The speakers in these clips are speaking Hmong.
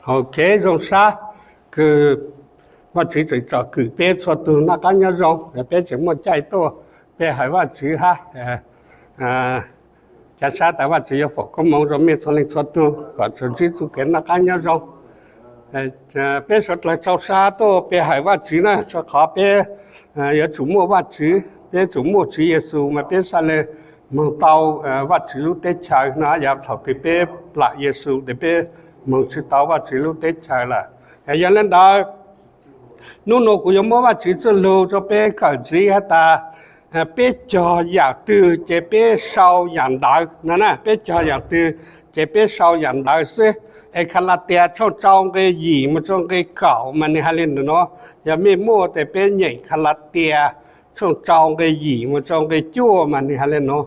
Ok, zoo sab kws Vajtswv tseem tsom kwm peb txhua tug noj qab nyob zoo, peb tseem muaj caij tuaj pe hawm Vajtswv hab. Ca sab tas Vajtswv yuav foom koob moov rua mej txhua leej txhua tug kom tsuas ntsib txuj kev noj qab nyob zoo. Peb suav dlawg txaus sab tuaj pe hawm Vajtswv na, rua qhov peb yuav tsum muaj Vajtswv, peb tsum muaj Tswv Yexus mas peb xaav le moog tau Vajtswv lub teb chaws no. Yog thaum twg peb plam Yexus tes peb moog tsi tau Vajtswv lub teb chaws lawm. Yog le ntawd, nub nua kuv yuav muab Vajtswv txuj lug rua peb kawm ntxiv has tas, peb cog yaam twg ces peb sau yaam ntawd no na, peb cog yaam twg ces peb sau yaam ntawd xwb. Es Kalatias tshooj rau nqe yim moog rua nqe kaum mas nwg has le nuav, yog mej muaj tes peb nyeem Kalatias tshooj rau nqe yim moog rua nqe cuaj mas nwg has le nuav.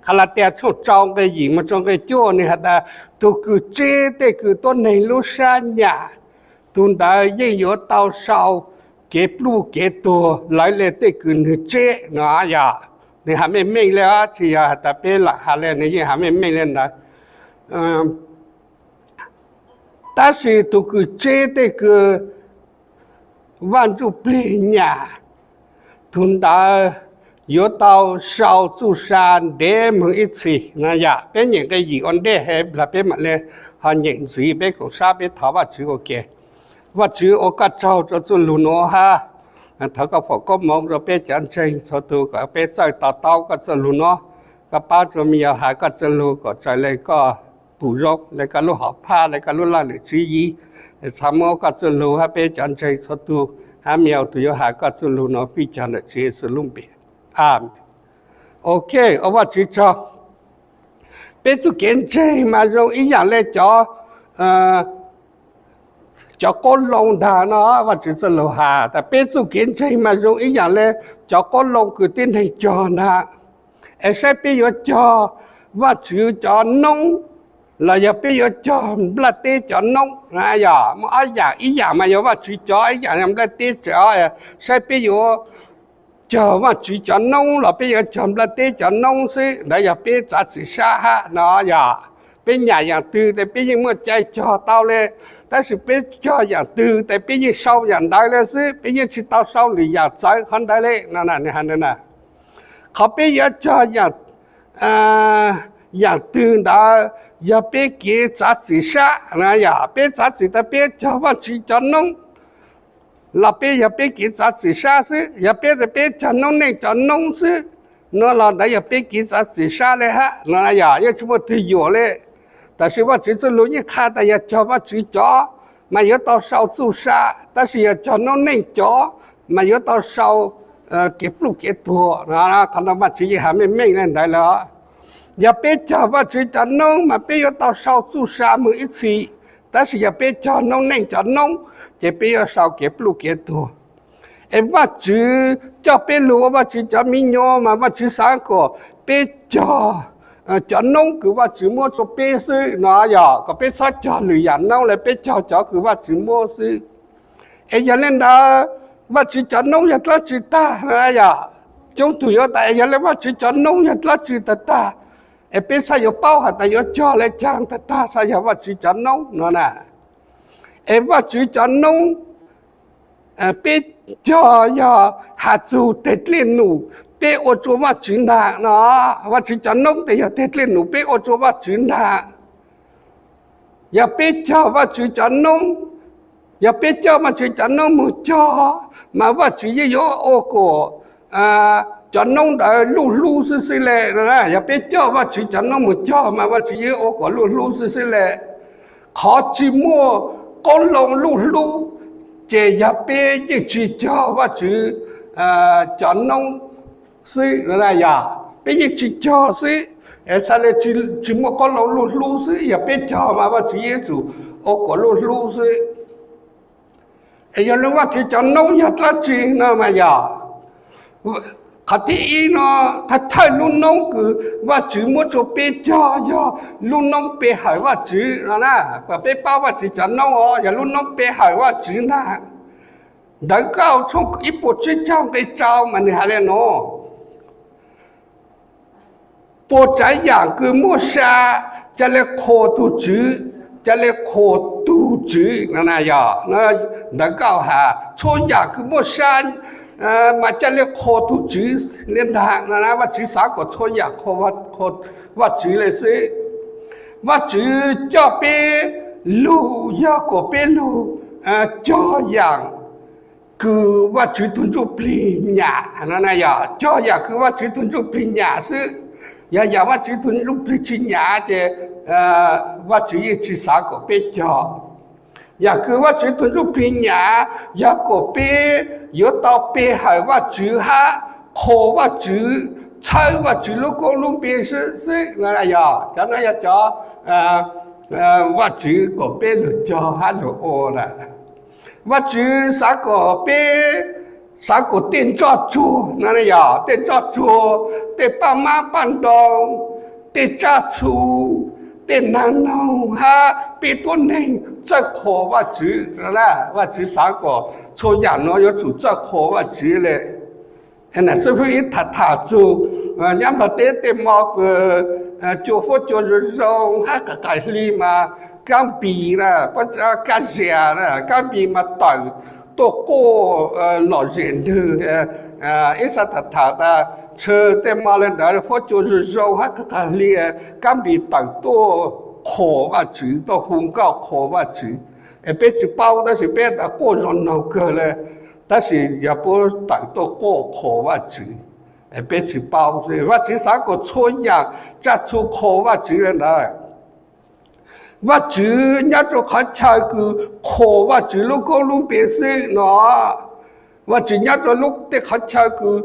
Kalatias tshooj rau nqe yim moog rua nqe cuaj nwg has tas, tug kws tseb tej kws tuab neeg lub sab nyam, tug ntawd yeej yuav tau sau kev pluj kev tuag lawv le tej kws nwg tseb no. Yog nwg has meej meej le, tsi yog has tas peb lam has le, nwg yeej has meej meej le ntawd. Tab sis tug kws tseb tej kws Vaaj Ntsuj Plig nyam, tug ntawd yuav tau sau txuj sa ntev moog ib txhis no. Yog peb nyeem nqe yim ua ntej has tas peb maam le ho nyeem ntxiv, peb koom sab peb thov Vaajtswv ua ke. Vaajtswv ua koj tsaug rua txuj lug nuav hab, thov koj foom koob moov rua peb cov ntseeg txhua tug kom peb txawj to taub koj txuj lug nuav. Koj paab rua me nyuam has koj txuj lug kom raws le koj pum zoo, le koj lub hom phaj, le koj lub laj lwm tswv yim. Txhad muab koj txuj lug hab peb cov ntseeg txhua tug hab me nyuam tug yuav has koj txuj lug nuav fij cog ntawm Tswv Yexus lub npe. Amees. Ok, ua Vaajtswv tsaug. Peb txuj kev ntseeg mas zoo ib yaam le cov, cov qoob loo ntag no. Vaajtswv txuj lug has tas peb txuj kev ntseeg mas zoo ib yaam le cov qoob loo kws tib neeg cog ntag. Es saib peb yuav cog Vaajtswv cov noob los yog peb yuav cog nplaj teb cov noob. Yog muaj ob yaam, ib yaam mas yog Vaajtswv cov, ib yaam yog nplaj teb tsev. Saib peb yuav cog Vaajtswv cov noob los peb yuav cog nplaj teb cov noob xwb, ntawd yog peb txav txim sab hab no. Yog peb nyam yaam twg tes peb yeej muaj cai cog tau le, tab sis peb cog yaam twg tes peb yeej sau yaam ntawd le xwb, peb yeej tsi tau sau lwm yaam txawv qhov ntawd le no. Qhov peb yuav cog yaam twg ntawd yog peb kev txav txim sab. Yog peb txav txim tas peb cog Vaajtswv cov noob los peb yog peb kev txav txim sab xwb, yog peb tas peb cog noob neej cov noob xwb no los ntawd yog peb kev txav txim sab le hab no. Yog yeej tsi muaj twg yuam le. Tab sis Vaajtswv txuj lug yeej qha tas yog cog Vaajtswv cov mas yuav tau sau txuj sa, tab sis yog cog noob neej cov mas yuav tau sau kev pluj kev tuag no. Qhov no Vaajtswv yeej has meej meej le ntawd lawm. Yog peb cog Vaajtswv cov noob mas peb yuav tau sau txuj sa moog ib txhis, tab sis yog peb cog noob neej cov noob ces peb yuav sau kev pluj kev tuag. Es Vaajtswv coj peb lug ua Vaajtswv cov me nyuam mas Vaajtswv xaav kom peb cog cov noob kws Vaajtswv muab rua peb xwb no. Yog kom peb txhob cog lwm yaam noob le, peb cog cov kws Vaajtswv muab xwb. Es yog le ntawd, Vaajtswv cov noob yog dlaab tsi tag no? Yog coob tug yuav tas, yog le Vaajtswv cov noob yog dlaab tsi tag tag, es peb txhaj yuav paub has tas yuav cog le caag tag tag txhaj yog Vaajtswv cov noob no na. Es Vaajtswv cov noob peb cog yog has txug teg dlej num peb ua rua Vaajtswv ntaag no. Vaajtswv cov noob tes yog teg dlej num peb ua rua Vaajtswv ntaag. Yog peb cog Vaajtswv cov noob, yog peb coj Vaajtswv cov noob moog cog, mas Vaajtswv yeej yuav ua kom cov noob ntawd luj hlub xwb xwb le. Yog peb coj Vaajtswv cov noob moog cog mas Vaajtswv yeej ua kom luj hlub xwb xwb le. Qhov tsi muaj qoob loo luj hlub ces yog peb yeej tsi cog Vaajtswv cov noob xwb. Yog peb yeej tsi cog xwb, xaav le tsi muaj qoob loo luj hlub xwb. Yog peb cog mas Vaajtswv yeej tsum ua kom luj hlub xwb. Es yog le Vaajtswv cov noob yog dlaab tsi no mas yog, qhov thib ib no, thawj thawj lub noob kws Vaajtswv muab rua peb cog yog lub noob pe hawm Vaajtswv no na. Kom peb paub Vaajtswv cov noob os, yog lub noob pe hawm Vaajtswv ntaag. Ntawv Nkauj tshooj ib puas tsib caug nqe rau mas nwg has le nuav: Puas tsav yaam kws muaj sa ca le qhuas tug Tswv, ca le qhuas tus Tswv no na yog. Ntawv Nkauj has txhua yam kws muaj sab mas ca le qhuas tus Tswv le ntag no na. Vaj Tswv xav kom txhua yam qhuas Vaj Tswv le xwb. Vaj Tswv coj peb lug yog kom peb lug cog yam kws Vaj Tswv tug Ntsujplig nyam no na yog. Cog yam kws Vaj Tswv tug Ntsujplig nyam xwb. Yog yam Vaj Tswv tug Ntsujplig tsi nyam ces Vaj Tswv yeej tsi xav kom peb cog. Yam kws Vaj Tswv tug Ntsujplig nyam yog kom peb yuav tau pe hawm Vaj Tswv hab qhuas Vaj Tswv, txhawb Vaj Tswv lub koob lub npe xwb no na yog. Cov no yog cov Vaj Tswv kom peb lug cog hab lug ua lawm. Vaj Tswv xav kom peb, xav kom tej ntsoj tsuag no na yog, tej ntsoj tsuag, tej paj mab paj nroo, tej tsaj txhu, tej naag noog hab peb tuab neeg txawj qhuas Vaj Tswv. Vaj Tswv xav kom txhua yam nuav yuav tsum txawj qhuas Vaj Tswv le. Xib fwb ib tham tham txug nyob Nplog teb tej mo kws cua fuab cua zoo zoo hab qaim qaim hli mas Kab Npis na, Kab Zias na, Kab Npis mas tawm tuaj quaj lom zem ntwg. Ib sab tham tham tas tshwj tej mo le ntawd fuab cua zoo zoo hab qaim qaim hli, Kab Npis tawm tuaj qhuas Vaj Tswv, tuaj hu nkauj qhuas Vaj Tswv. Es peb tsi paub tab sis peb tas quaj zoo noog kawg le, tab sis yog puab tawm tuaj quaj qhuas Vaj Tswv, es peb tsi paub xwb. Vaj Tswv xav kom txhua yam tsaj txhu qhuas Vaj Tswv le ntawd. Vaj Tswv nyob rua qhov chaw kws qhuas Vaj Tswv lub koob lub npe xwb no. Vaj Tswv nyob rua lub, tej qhov chaw kws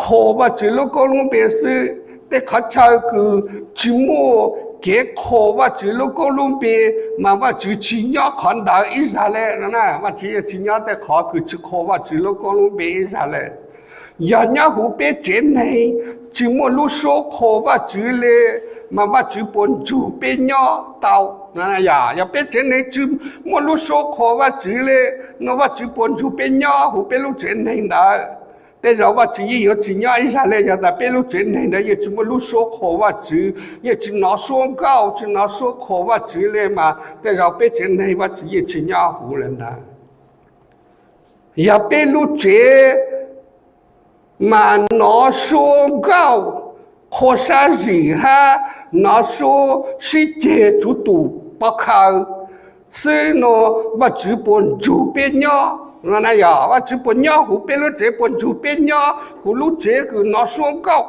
qhuas Vaj Tswv lub koob lub npe xwb. Tej qhov chaw kws tsi muaj kev qhuas Vaj Tswv lub koob lub npe mas Vaj Tswv tsi nyob qhov ntawd ib zag le no na. Vaj Tswv yeej tsi nyob tej qhov kws tsi qhuas Vaj Tswv lub koob lub npe ib zag le. Yog nyob huv peb tsev neeg tsi muaj lub suab qhuas Vaj Tswv le, mas Vaj Tswv puas ntsug peb nyob tau? Yog peb tsev neeg tsi muaj lub suab qhuas Vaj Tswv le, no Vaj Tswv puas ntsug peb nyob huv peb lub tsev neeg ntawd? Tej zaum Vaj Tswv yeej yuav tsi nyob ib zag le. Yog tas peb lub tsev neeg ntawd yeej tsi muaj lub suab qhuas Vaj Tswv, yeej tsi hnov suab nkauj, tsi hnov suab qhuas Vaj Tswv le mas tej zaum peb tsev neeg Vaj Tswv yeej tsi nyob huv le ntawd. Yog peb lub tsev mas hnov suab nkauj, qhuas sab zim hab hnov suab sib ceg tsuv tus pov khaws xwb no, Vaj Tswv puas ntsug peb nyob? Yog Vaj Tswv puas nyob huv peb lub tsev, puas ntsug peb nyob huv lub tsev kws hnov suab nkauj,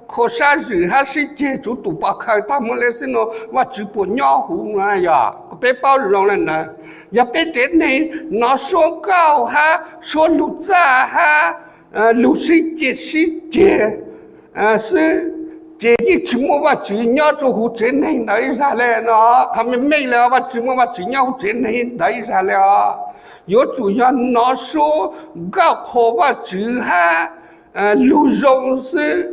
qhuas sab zim hab sib ceg tsuv tus pov khaws tag muag le xwb no, Vaj Tswv puas nyob huv? Yog kom peb paub zoo le ntawd. Yog peb tsev neeg hnov suab nkauj hab suab lug txaj hab lug sib ceg sib ceg xwb, ces yeej tsi muaj Vaj Tswv nyob rua huv tsev neeg ntawd ib zag le no. Qhov meej meej le Vaj Tswv, muaj Vaj Tswv nyob huv tsev neeg ntawd ib zag le os. Yuav tsum yog hnov suab nkauj qhuas Vaj Tswv hab lug zoo xwb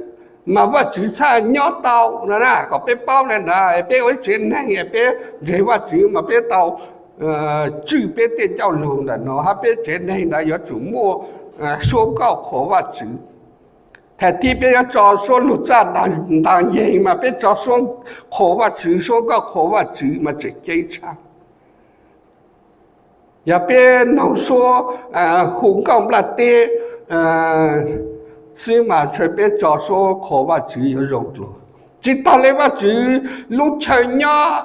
mas Vaj Tswv txhaj nyob tau no na. Kom peb paub le ntawd, peb ua ib tsev neeg peb ntseeg Vaj Tswv mas peb tau tswj peb tej ncauj lug ntawm no hab peb tsev neeg ntawd yuav tsum muaj suab nkauj qhuas Vaj Tswv. Thaum thib peb yuav tso suab lug txaj ntaag yeeg mas peb tso suab qhuas Vaj Tswv, suab nkauj qhuas Vaj Tswv mas tseem ceeb tshaj. Yog peb noog suab hu nkauj nplaj teb xwb mas ntshe peb tso suab qhuas Vaj Tswv yuav zoo dlua. Tsi taag le Vaj Tswv lub chaw nyob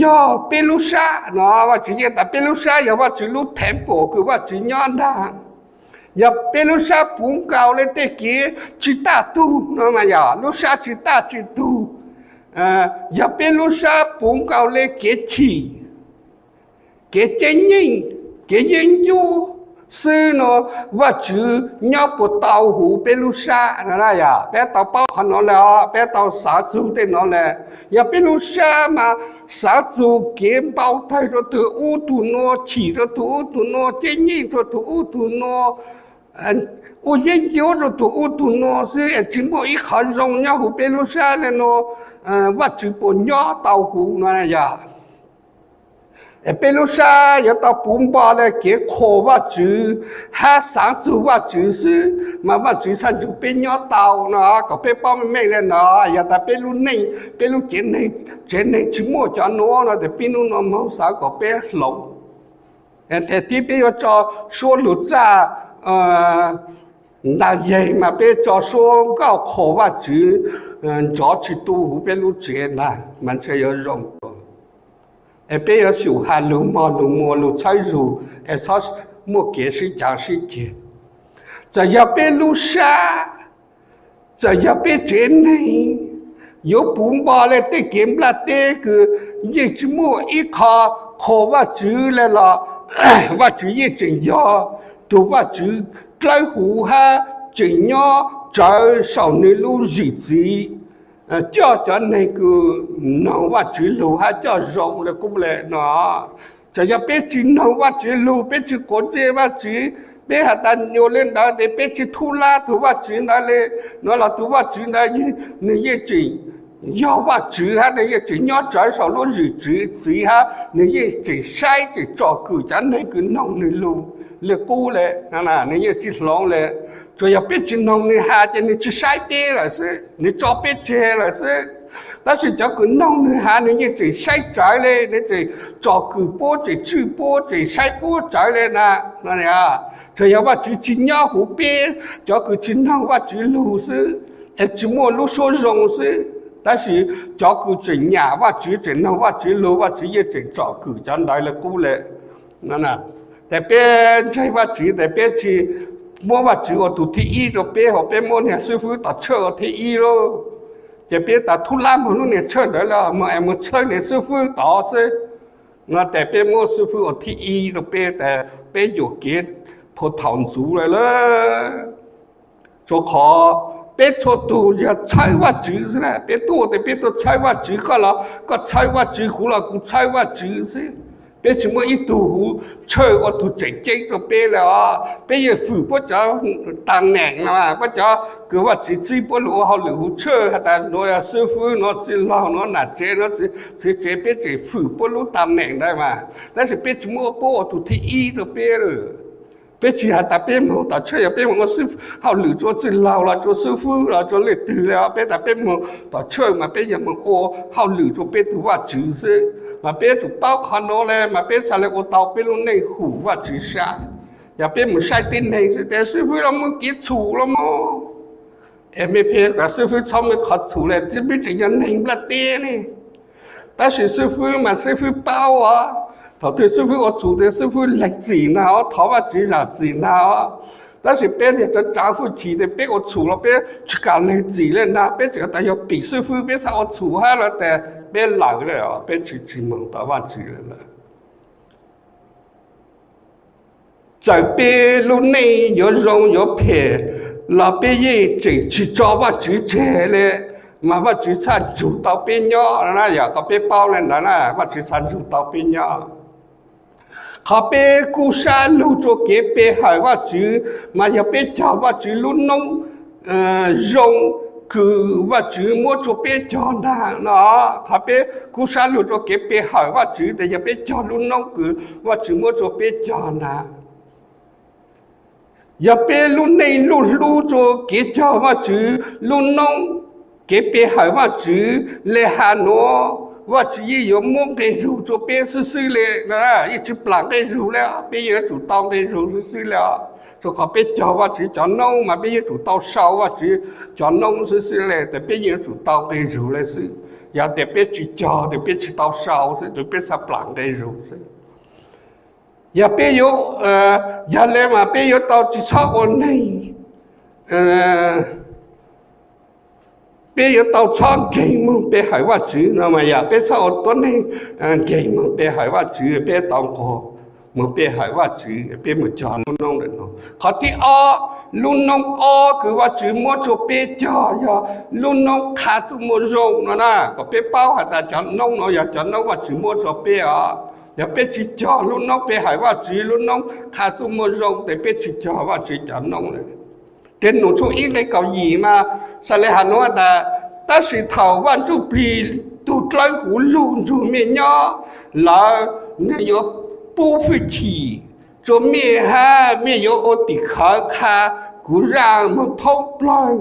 yog peb lub sab no. Vaj Tswv yeej tas peb lub sab yog Vaj Tswv lub temple kws Vaj Tswv nyob ntag. Yog peb lub sab puv nkaus le tej kev tsi taj tug no mas yog lub sab tsi taj tsi tug. Yog peb lub sab puv nkaus le kev chim, kev ceeb nyeej, kev yeeb ncuab xwb no, Vaj Tswv nyob puas tau huv peb lub sab no? Yog peb tau paub qhov no le os, peb tau xav txug tej no le. Yog peb lub sab mas xav txug kev npau tawg rua tug ub tug nua, chim rua tug ub tug nua, ceeb nyeej rua tug ub tug nua, ua yeeb ncuab rua tug ub tug nua xwb es tsi muaj ib qhov zoo nyob huv peb lub sab le no, Vaj Tswv puas nyob tau huv no? Yog Es peb lub sab yuav tau puv npo le kev qhuas Vajtswv hab xaav txug Vajtswv xwb mas Vajtswv txhaj nrug peb nyob tau no. Kom peb paub meej meej le no, yog tas peb lub neej, peb lub tsev neeg tsis muaj cov nuav no tes peb nub nua moog xaav kom peb hloov. Thaum thib peb yuav tso suab lug txaj ntaag yeg mas peb tso suab nkauj qhuas Vajtswv nrov tsis tu huv peb lub tsev ntag mas ntshe yuav zoo. Es peb yuav xyum has lug mog lug muas lug txhawb zug es txhob muaj kev sib caav sib ceg. Txawm yog peb lub sab, txawm yog peb tsev neeg, yuav puv npo le tej kev nplaj teb kws yeej tsis muaj ib qho qhuas Vajtswv le los Vajtswv yeej tseem yog tug Vajtswv dlawb huv hab tseem nyob tsawv saum nwg lub zwm txwv coj cov neeg kws noog Vajtswv lug hab coj zoo le qub le no. Txawm yog peb tsis noog Vajtswv lug, peb tsis quav ntsej Vajtswv, peb has tas ua le ntawd tes peb tsis thub lab tug Vajtswv ntawd le no los tug Vajtswv ntawd nwg yeej tseem yog Vajtswv hab nwg yeej tseem nyob tsawv saum lub zwm txwv hab nwg yeej tseem saib tseem tsom kwm cov neeg kws noog nwg lug le qub le. Nwg yeej tsis hloov le. Tsuas yog peb tsis noog nwg has ces nwg tsis saib peb lawm xwb, nwg tso peb tseg lawm xwb. Tab sis cov kws noog nwg has nwg yeej tseem saib tsawv le, nwg tseem tsom kwm puab, tseem tswj puab, tseem saib puab tsawv le na. Tsuas yog Vajtswv tsis nyob huv peb cov kws tsis noog Vajtswv lug xwb, es tsis muaj lub suab zoo xwb. Tab sis cov kws tseem nyam Vajtswv, tseem noog Vajtswv lug, Vajtswv yeej tseem tsom kwm cov ntawd le qub le. Tes peb ntseeg Vajtswv tes peb tsis muab Vajtswv ua tug thib ib rua peb, hos peb muab niag xwb fwb tom tshawj ua thib ib lawm, ces peb tas thub lab moog lub niag tshawj ntawd le moog es moog tshawb niag xwb fwb tod xwb no. Tes peb muab xwb fwb ua thib ib rua peb tes peb yuam kev phuv thaum ntxuv lawm lawm. Rua qhov peb txhua tug yog txhawb Vajtswv xwb na. Peb tuaj tes peb tuaj txhawb Vajtswv, koj los koj txhawb Vajtswv, kuv los kuv txhawb Vajtswv xwb. Peb tsis muaj ib tug huv tshawj ua tug tseem ceeb rua peb le os. Peb yeej fwm puab cov tam neem no, puab cov kws Vajtswv txib puab lug ua hauj lwm huv tshawj has tas nuav yog xwb fwb, nuav txwj laug, nuav nam tsev, nuav txwv tsev, peb tseem fwm puab lub tam neem ntawd mas, tab sis peb tsis muab puab ua tug thib ib rua peb lawm. Peb tsis has tas peb moog tom tshawj yog peb moog ua hauj lwm rua txwj laug los rua xwb fwb los rua leej twg le os. Peb tas peb moog tom tshawj mas peb yog moog ua hauj lwm rua peb tug Vajtswv xwb. Mas peb yuav tsum paub qhov nuav le mas peb txhaj le ua tau peb lub neej hum Vajtswv sab. Yog peb moog saib tib neeg xwb tes xwb fwb los muaj kev txhum los mas, es mej phem kom xwb fwb txhob muaj qhov txhum le, xwb fwb tseem yog neeg nplaj teb ne. Tab sis xwb fwb mas xwb fwb paub os, thaum twg xwb fwb ua txhum tes xwb fwb lees txim nag os, thov Vajtswv zam txim nag os. Tab sis peb niag tsav tsav hwj chim tes peb ua txhum los peb tsis kam lees txim le nag, peb tseem tas yog pim xwb fwb peb txhaj ua txhum hab los tes peb lawm le, peb tsis tsis moog tom Vajtswv le lawm. Txawm peb lub neej yuav zoo yuav phem los peb yeej tseem tsis tso Vajtswv tseg le, mas Vajtswv txhaj nrug tau peb nyob na. Yog kom peb paub le ntawd na, Vajtswv txhaj nrug tau peb nyob. Qhov peb kub sab lug rua kev pe hawm Vajtswv mas yog peb cog Vajtswv lub noob zoo kws Vajtswv muab rua peb cog ntag no. Qhov peb kub sab lug rua kev pe hawm Vajtswv tes yog peb cog lub noob kws Vajtswv muab rua peb cog ntag. Yog peb lub neej luj hlub rua kev cog Vajtswv lub noob, kev pe hawm Vajtswv le has nuav, Vajtswv yeej yuav muab nqe zug rua peb xwb xwb le. Yeej tsis plam nqe zug le, peb yeej yuav tsum tau nqe zug xwb xwb le. Rua qhov peb cog Vajtswv cov noob mas peb yuav tsum tau sau Vajtswv cov noob xwb xwb le, tes peb yeej yuav tsum tau nqe zug le xwb. Yog tias peb tsis cog tes peb tsis tau sau xwb, tes peb txhaj plam nqe zug xwb. Yog peb yuav, yog le mas peb yuav tau tsis txhob ua neeg, peb yuav tau txhob nkeeg moog pe hawm Vajtswv no mas yog peb txhob ua tuab neeg nkeeg moog pe hawm Vajtswv, peb tau nquag moog pe hawm Vajtswv, peb moog cog lub noob ntawm no. Qhov thib ob, lub noob ob kws Vajtswv muab rua peb cog yog lub noob qha txuj moo zoo no na. Kom peb paub has tas cov noob no yog cov noob Vajtswv muab rua peb os. Yog peb tsis cog lub noob pe hawm Vajtswv, lub noob qha txuj moo zoo tes peb tsis cog Vajtswv cov noob le. Kev Num tshooj ib nqe kaum yim mas xav le has nuav tas, tab sis thaum Vaj Ntsujplig tug dlawb huv lug nrug mej nyob, lawv nws yuav pub hwj chim rua mej hab mej yuav ua tim khawv qha kuv zaaj moog thoob plawg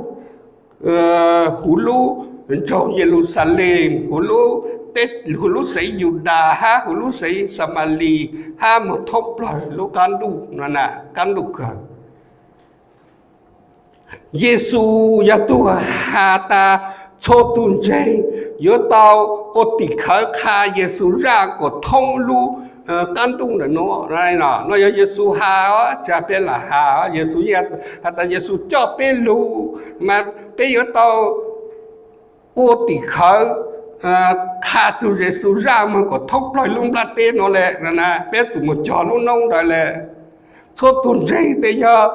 huv lub nroog Yeluxalees, huv lub xeev Yudas hab huv lub xeev Xamalis hab moog thoob plawg lub qaab ntuj, qaab ntuj kawg. Yexus yog tug has tas txhua tug ntseeg yuav tau ua tim khawv qha Yexus zaaj kuas thoob lub qaab ntuj ntawm nuav. Nuav yog Yexus has os, tsi peb lam has. Yexus yeej has tas Yexus coj peb lug mas peb yuav tau ua tim khawv qha txug Yexus zaaj moog kuas thoob plawg lub nplaj teb nuav le. Peb tsum moog cog lub noob ntawd le. Txhua tug ntseeg tes yog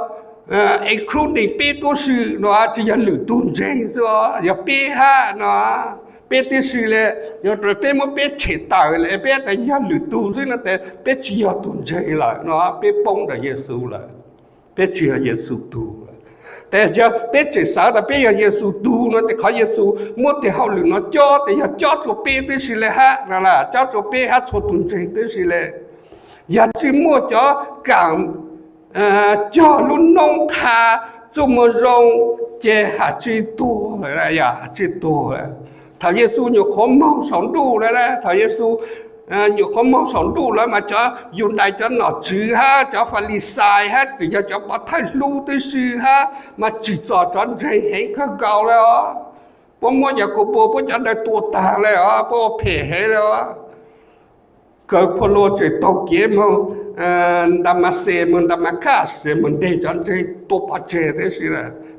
including peb tuab si nuav, tsi yog lwm tug ntseeg xwb, yog peb hab nuav, peb tuab si le. Yog peb muab peb tshem tawm le peb tas yog lwm tug xwb nuav tes peb tsi yog tug ntseeg lawm nuav, peb poob ntawm Yexus lawm, peb tsi yog Yexus tug. Tes yog peb tseem xaav tas peb yog Yexus tug nuav tes qhov Yexus muab tes hauj lwm nuav cob tes yog cob rua peb tuab si le hab, cob rua peb hab txhua tug ntseeg tuab si le. Yog tsi muaj cov kaam cog lub noob qha txuj moo zoo ces has tsi tuag, has tsi tuag. Thaum Yexus nyuam qhuav moog saum ntuj le, thaum Yexus nyuam qhuav moog saum ntuj lawm mas cov Yudais cov nom tswv hab cov Falixais hab tseem yog cov pov thawj hlub tuab si hab mas tsim txom cov ntseeg heev kawg nkaus le os. Puab muab Yakaunpaus puab cov ntawd tua taag le os, puab ua phem heev le os. Kawg Phaulo tseem taug kev moog Ntamauxes, moog Ntamakaj, moog nteg cov ntseeg tua pov tseg tuab si,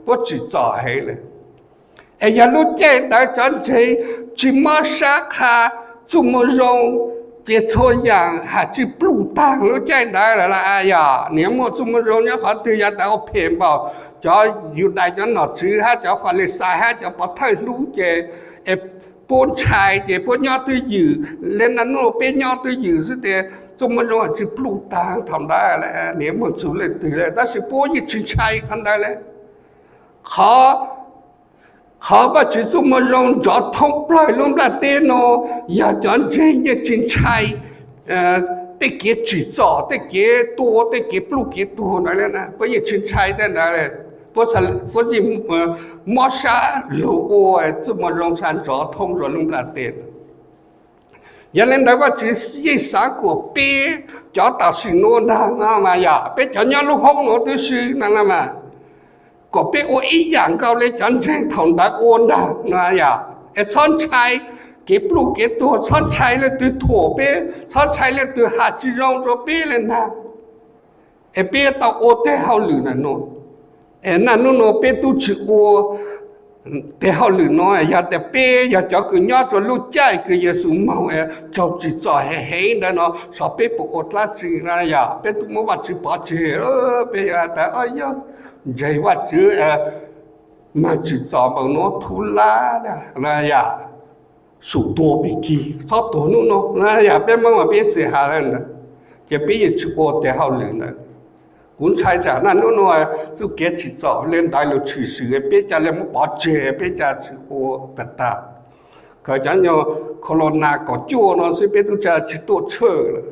puab tsim txom heev le. Es yog lub caij ntawd cov ntseeg tsi mob sab qha txuj moo zoo, ces txhua yaam has tsi pluj taag lub caij ntawd lawm. Yog nwg muaj txuj moo zoo nyob qhov twg, yog tas ua phem npaum cov Yudais cov nom tswv hab cov Falixais hab cov pov thawj hlub ces, es puab ntshai ces puab nyob twj ywm le. Naj nub peb nyob twj ywm xwb tes txuj moo zoo has tsi pluj taag thaum ntawd le, nwg muaj txug leej twg le, tab sis puab yeej tsi ntshai qhov ntawd le. Qhov, qhov Vajtswv txuj moo zoo nrov thoob plawg lub nplaj teb nuav yog cov ntseeg yeej tsi ntshai tej kev tsim txom, tej kev tua, tej kev pluj kev tuag ntawd le. Puab yeej tsi ntshai tej ntawd le. Puab yeej mob sab lug ua txuj moo zoo txha nrov thoob rua lub nplaj teb. Yog le ntawd Vajtswv yeej xaav kuas peb cov tam sim nuav nrag no mas yog peb cov nyob lub hoob nuav tuab si no mas, kuas peb ua ib yaam nkaus le cov ntseeg thaum ntawd ua nrag no yog, es txhob ntshai kev pluj kev tuag, txhob ntshai leej twg thuam peb, txhob ntshai leej twg has tsi zoo rua peb le ntag. Es peb tau ua tej hauj lwm ntawm nuav. Es naj nub nuav peb tub tsi ua tej hauj lwm nuav, yog tas peb yog cov kws nyob rua lub caij kws Yexus moog es raug tsim txom heev heev ntawd no, xyov peb puas ua dlaab tsi no yog peb tub muab Vajtswv pov tseg. Peb yog tas yog ntseeg Vajtswv, moog tsim txom npaum nuav thub lab yog sum tuag pem kig, txhob tuag nub nuav yog peb Moob mas peb txhia has le ntawd, ces peb yeej tsi ua tej hauj lwm ntawd. Kuv ntshai tsam naj nub nuav txuj kev tsim txom le ntawd lug tshwm sim peb ca le muab pov tseg, peb ca tsi ua tag tag. Kawg cov nyuag khaus laus nas kaum cuaj no xwb peb tub ca tsi tuaj tshwj lawm.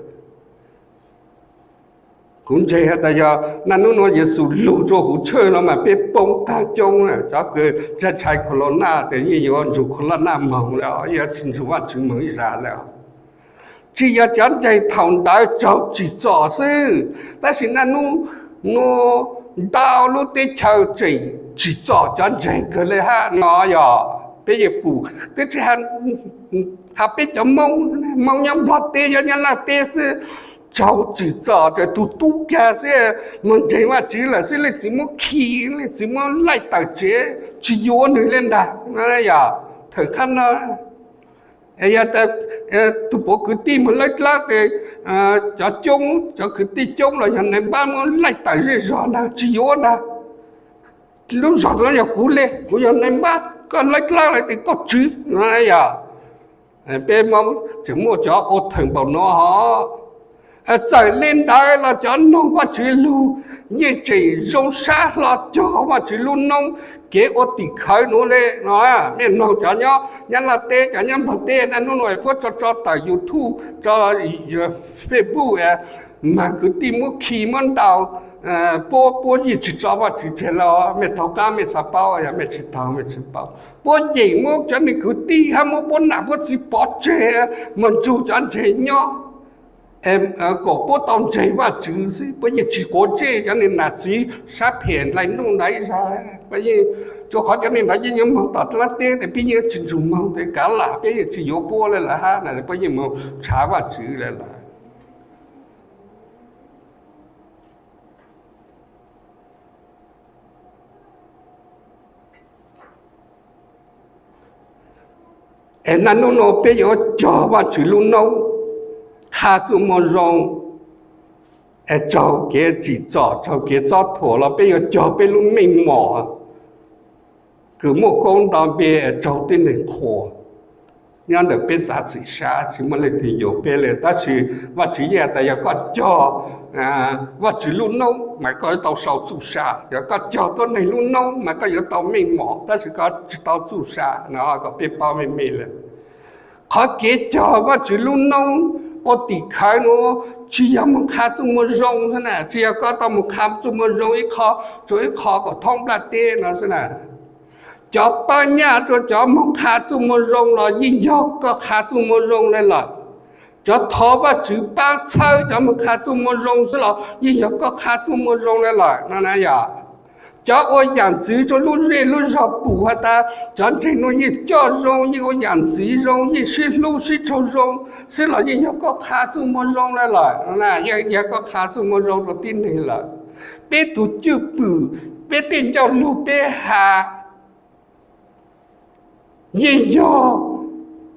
Kuv ntseeg has tas yog naj nub nuav Yexus lug rua huv tshwj no mas peb poob taag coob. Cov kws ntshai khaus laus nas tes yeej yuav nrug khaus laus nas moog le, yeej tsi nrug Vajtswv moog ib zag le. Tsi yog cov ntseeg thaum ntawd raug tsim txom xwb, tab sis naj nub nuav ntau lub teb chaws tseem tsim txom cov ntseeg kawg le hab no yog peb yeej pum. Twb tsi has peb cov Moob, Moob nyob Nplog teb, nyob Nyab Laj teb xwb, raug tsim txom, tug tub kag xwb moog ntseeg Vajtswv lawm xwb leej txiv muab khi, leej txiv muab laij tawm tsev tsi yuav nwg le ntag. Yog thawm qab no yog tas tug puav kwv tij moog laij dlaab tes cov coob, cov kwv tij coob los yog nai npab muab laij tawm zej zog ntag, tsi yuav ntag. Lub zog nuav yog kuv le, kuv yog nai npab, koj laij dlaab lawm tes koj tswv no yog. Peb Moob tseem muaj cov ua thawm npaum nuav hov. Txawm li ntawd los cov noog Vajtswv lug yeej tseem zoo sab hlo cog Vajtswv lub noob kev ua tim khawv nuav le no. Mej noog cov nyob Nyab Laj teb, cov nyob Nplog teb, naj nub nua puab tso tso tawm YouTube, tso Facebook, mas kwv tij muab khi muab ntaus, puab puab yeej tsis tso Vajtswv tseg le. Mej taug qaab mej xaav paub, yog mej tsis taug mej tsis paub. Puab yeem muab cov neeg kwv tij hab muab puab nam puab txiv pov tseg, moog nrug cov ntseeg nyob, kom puab tau ntseeg Vajtswv xwb. Puab yeej tsis quav ntsej cov neeg nam txiv sab phem nqaij nuj ntawd ib zag. Puab yeej, rua qhov cov neeg ntawd yeej yuav moog tom dlaab teb tes peb yeej tsis nrug moog tes kav lam peb yeej tsis yuav puab le lawm hab na, puab yeej moog ntshav Vajtswv le lawm. Es naj nub nua peb yuav cog Vajtswv lub noob, qha txuj moo zoo, es raug kev tsim txom raug kev txob thuam los peb yuav cog peb lub meej mom kws muaj koob nto npe es raug tib neeg qhuas nyob ntawm peb txav txim sab, tsis muaj leej twg yuav peb le. Tab sis Vajtswv yeej tas yog koj cog Vajtswv lub noob mas koj yuav tau sau txuj sa, yog koj cog tuab neeg lub noob mas koj yuav tau meej mom, tab sis koj tsis tau txuj sa no kom peb paub meej meej le. Qhov kev cog Vajtswv lub noob ua tim khawv nuav tsis yog moog qha txuj moo zoo xwb na, tsis yog koj tau moog qha txuj moo zoo ib qho rua ib qho kom thoob nplaj teb no xwb na. Cov paab nyaj rua cov moog qha txuj moo zoo los yeej yog koj qha txuj moo zoo le lawm. Cov thov Vajtswv paab txhawb cov moog qha txuj moo zoo xwb los yeej yog koj qha txuj moo zoo le lawm no na yog. Cov ua yaam ntxiv rua lub zej lub zog pum has tas cov ntseeg nuav yeej coj zoo, yeej ua yaam ntxiv zoo, yeej sib hlub sib raug zoo xwb los yeej yog koj qha txuj moo zoo le lawm, yog koj qha txuj moo zoo rua tib neeg lawm. Peb tug cwj pwm, peb tej ncauj lug peb has yeej yog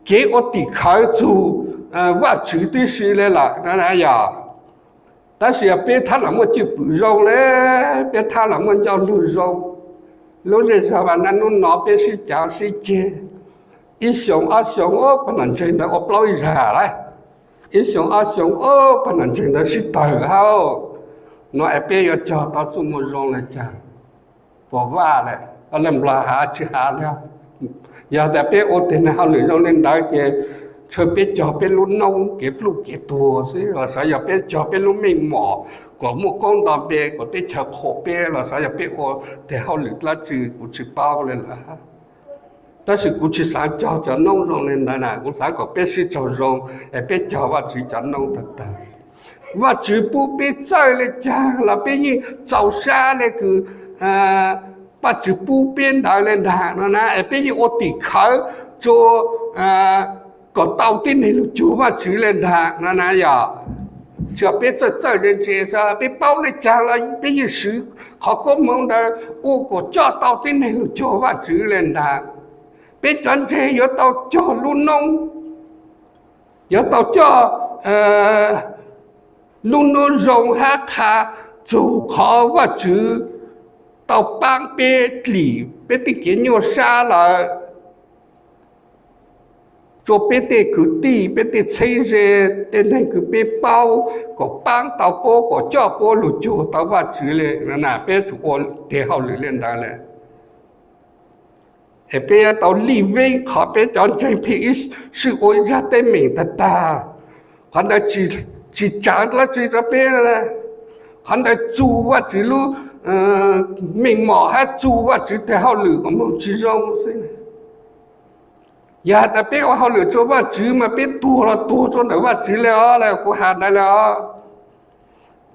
kev ua tim khawv txug Vajtswv tib si le lawm no na yog. Tab sis yog peb thab los muaj cwj pwm zoo le, peb thab los muaj ncauj lug zoo, lub zej zog mas naj nub no peb sib cav sib ceg, ib xyoo ob xyoo pag nom ntseeg ntawd ua plaub ib zag lawm, ib xyoo ob xyoo pag nom ntseeg ntawd sib tawg hab no es peb yuav cog tau txuj moo zoo le caag? Puas vaj le? Leej Nplog has tsis has le. Yog tas peb ua teg neeg hauj lwm zoo le ntawd ces tsuas peb cog peb lub noob kev pluj kev tuag xwb los xyov yog peb cog peb lub meej mom kom muaj koob nto npe kom teb chaws qhuas peb los xyov yog peb ua teg hauj lwm dlaab tsi kuv tsis paub le lawm. Tab sis kuv tsis xaav cog cov noob zoo le ntawd na, kuv xaav kom peb sib raug zoo es peb cog Vajtswv cov noob tag tag. Vajtswv pub peb txawj le caag los peb yeej txaus sab le kws Vajtswv pub peb ntawd le ntag no na, es peb yeej ua tim khawv rua kom tau tib neeg lug cuag Vajtswv le ntag no na yog. Tsis yog peb txawj txawj ntse ntse xwb, peb paub le caag los peb yeej swv qhov koob hmoov ntawd ua kom coj tau tib neeg lug cuag Vajtswv le ntag. Peb cov ntseeg yuav tau cog lub noob, yuav tau coj lub noob zoo hab qha txug qhov Vajtswv tau paab peb dlim peb tej kev nyuaj sab lawm rua peb tej kwv tij, peb tej txheeb ze, tej neeg kws peb paub kom paab tau puab, kom coj puab lug cuag tau Vajtswv le na, peb tsum ua teg hauj lwm le ntawd le. Es peb yuav tau lij veeb qhov peb cov ntseeg pheej ib swm ua ib zag teeb meem tag tag. Qhov ntawd tsis tsav dlaab tsi rua peb, qhov ntawd txug Vajtswv lub meej mom hab txug Vajtswv teg hauj lwm kom moog tsis zoo xwb. Yog has tas peb ua hauj lwm rua Vajtswv mas peb tuag los tuag rua ntawm Vajtswv le os, kuv has ntawd le os.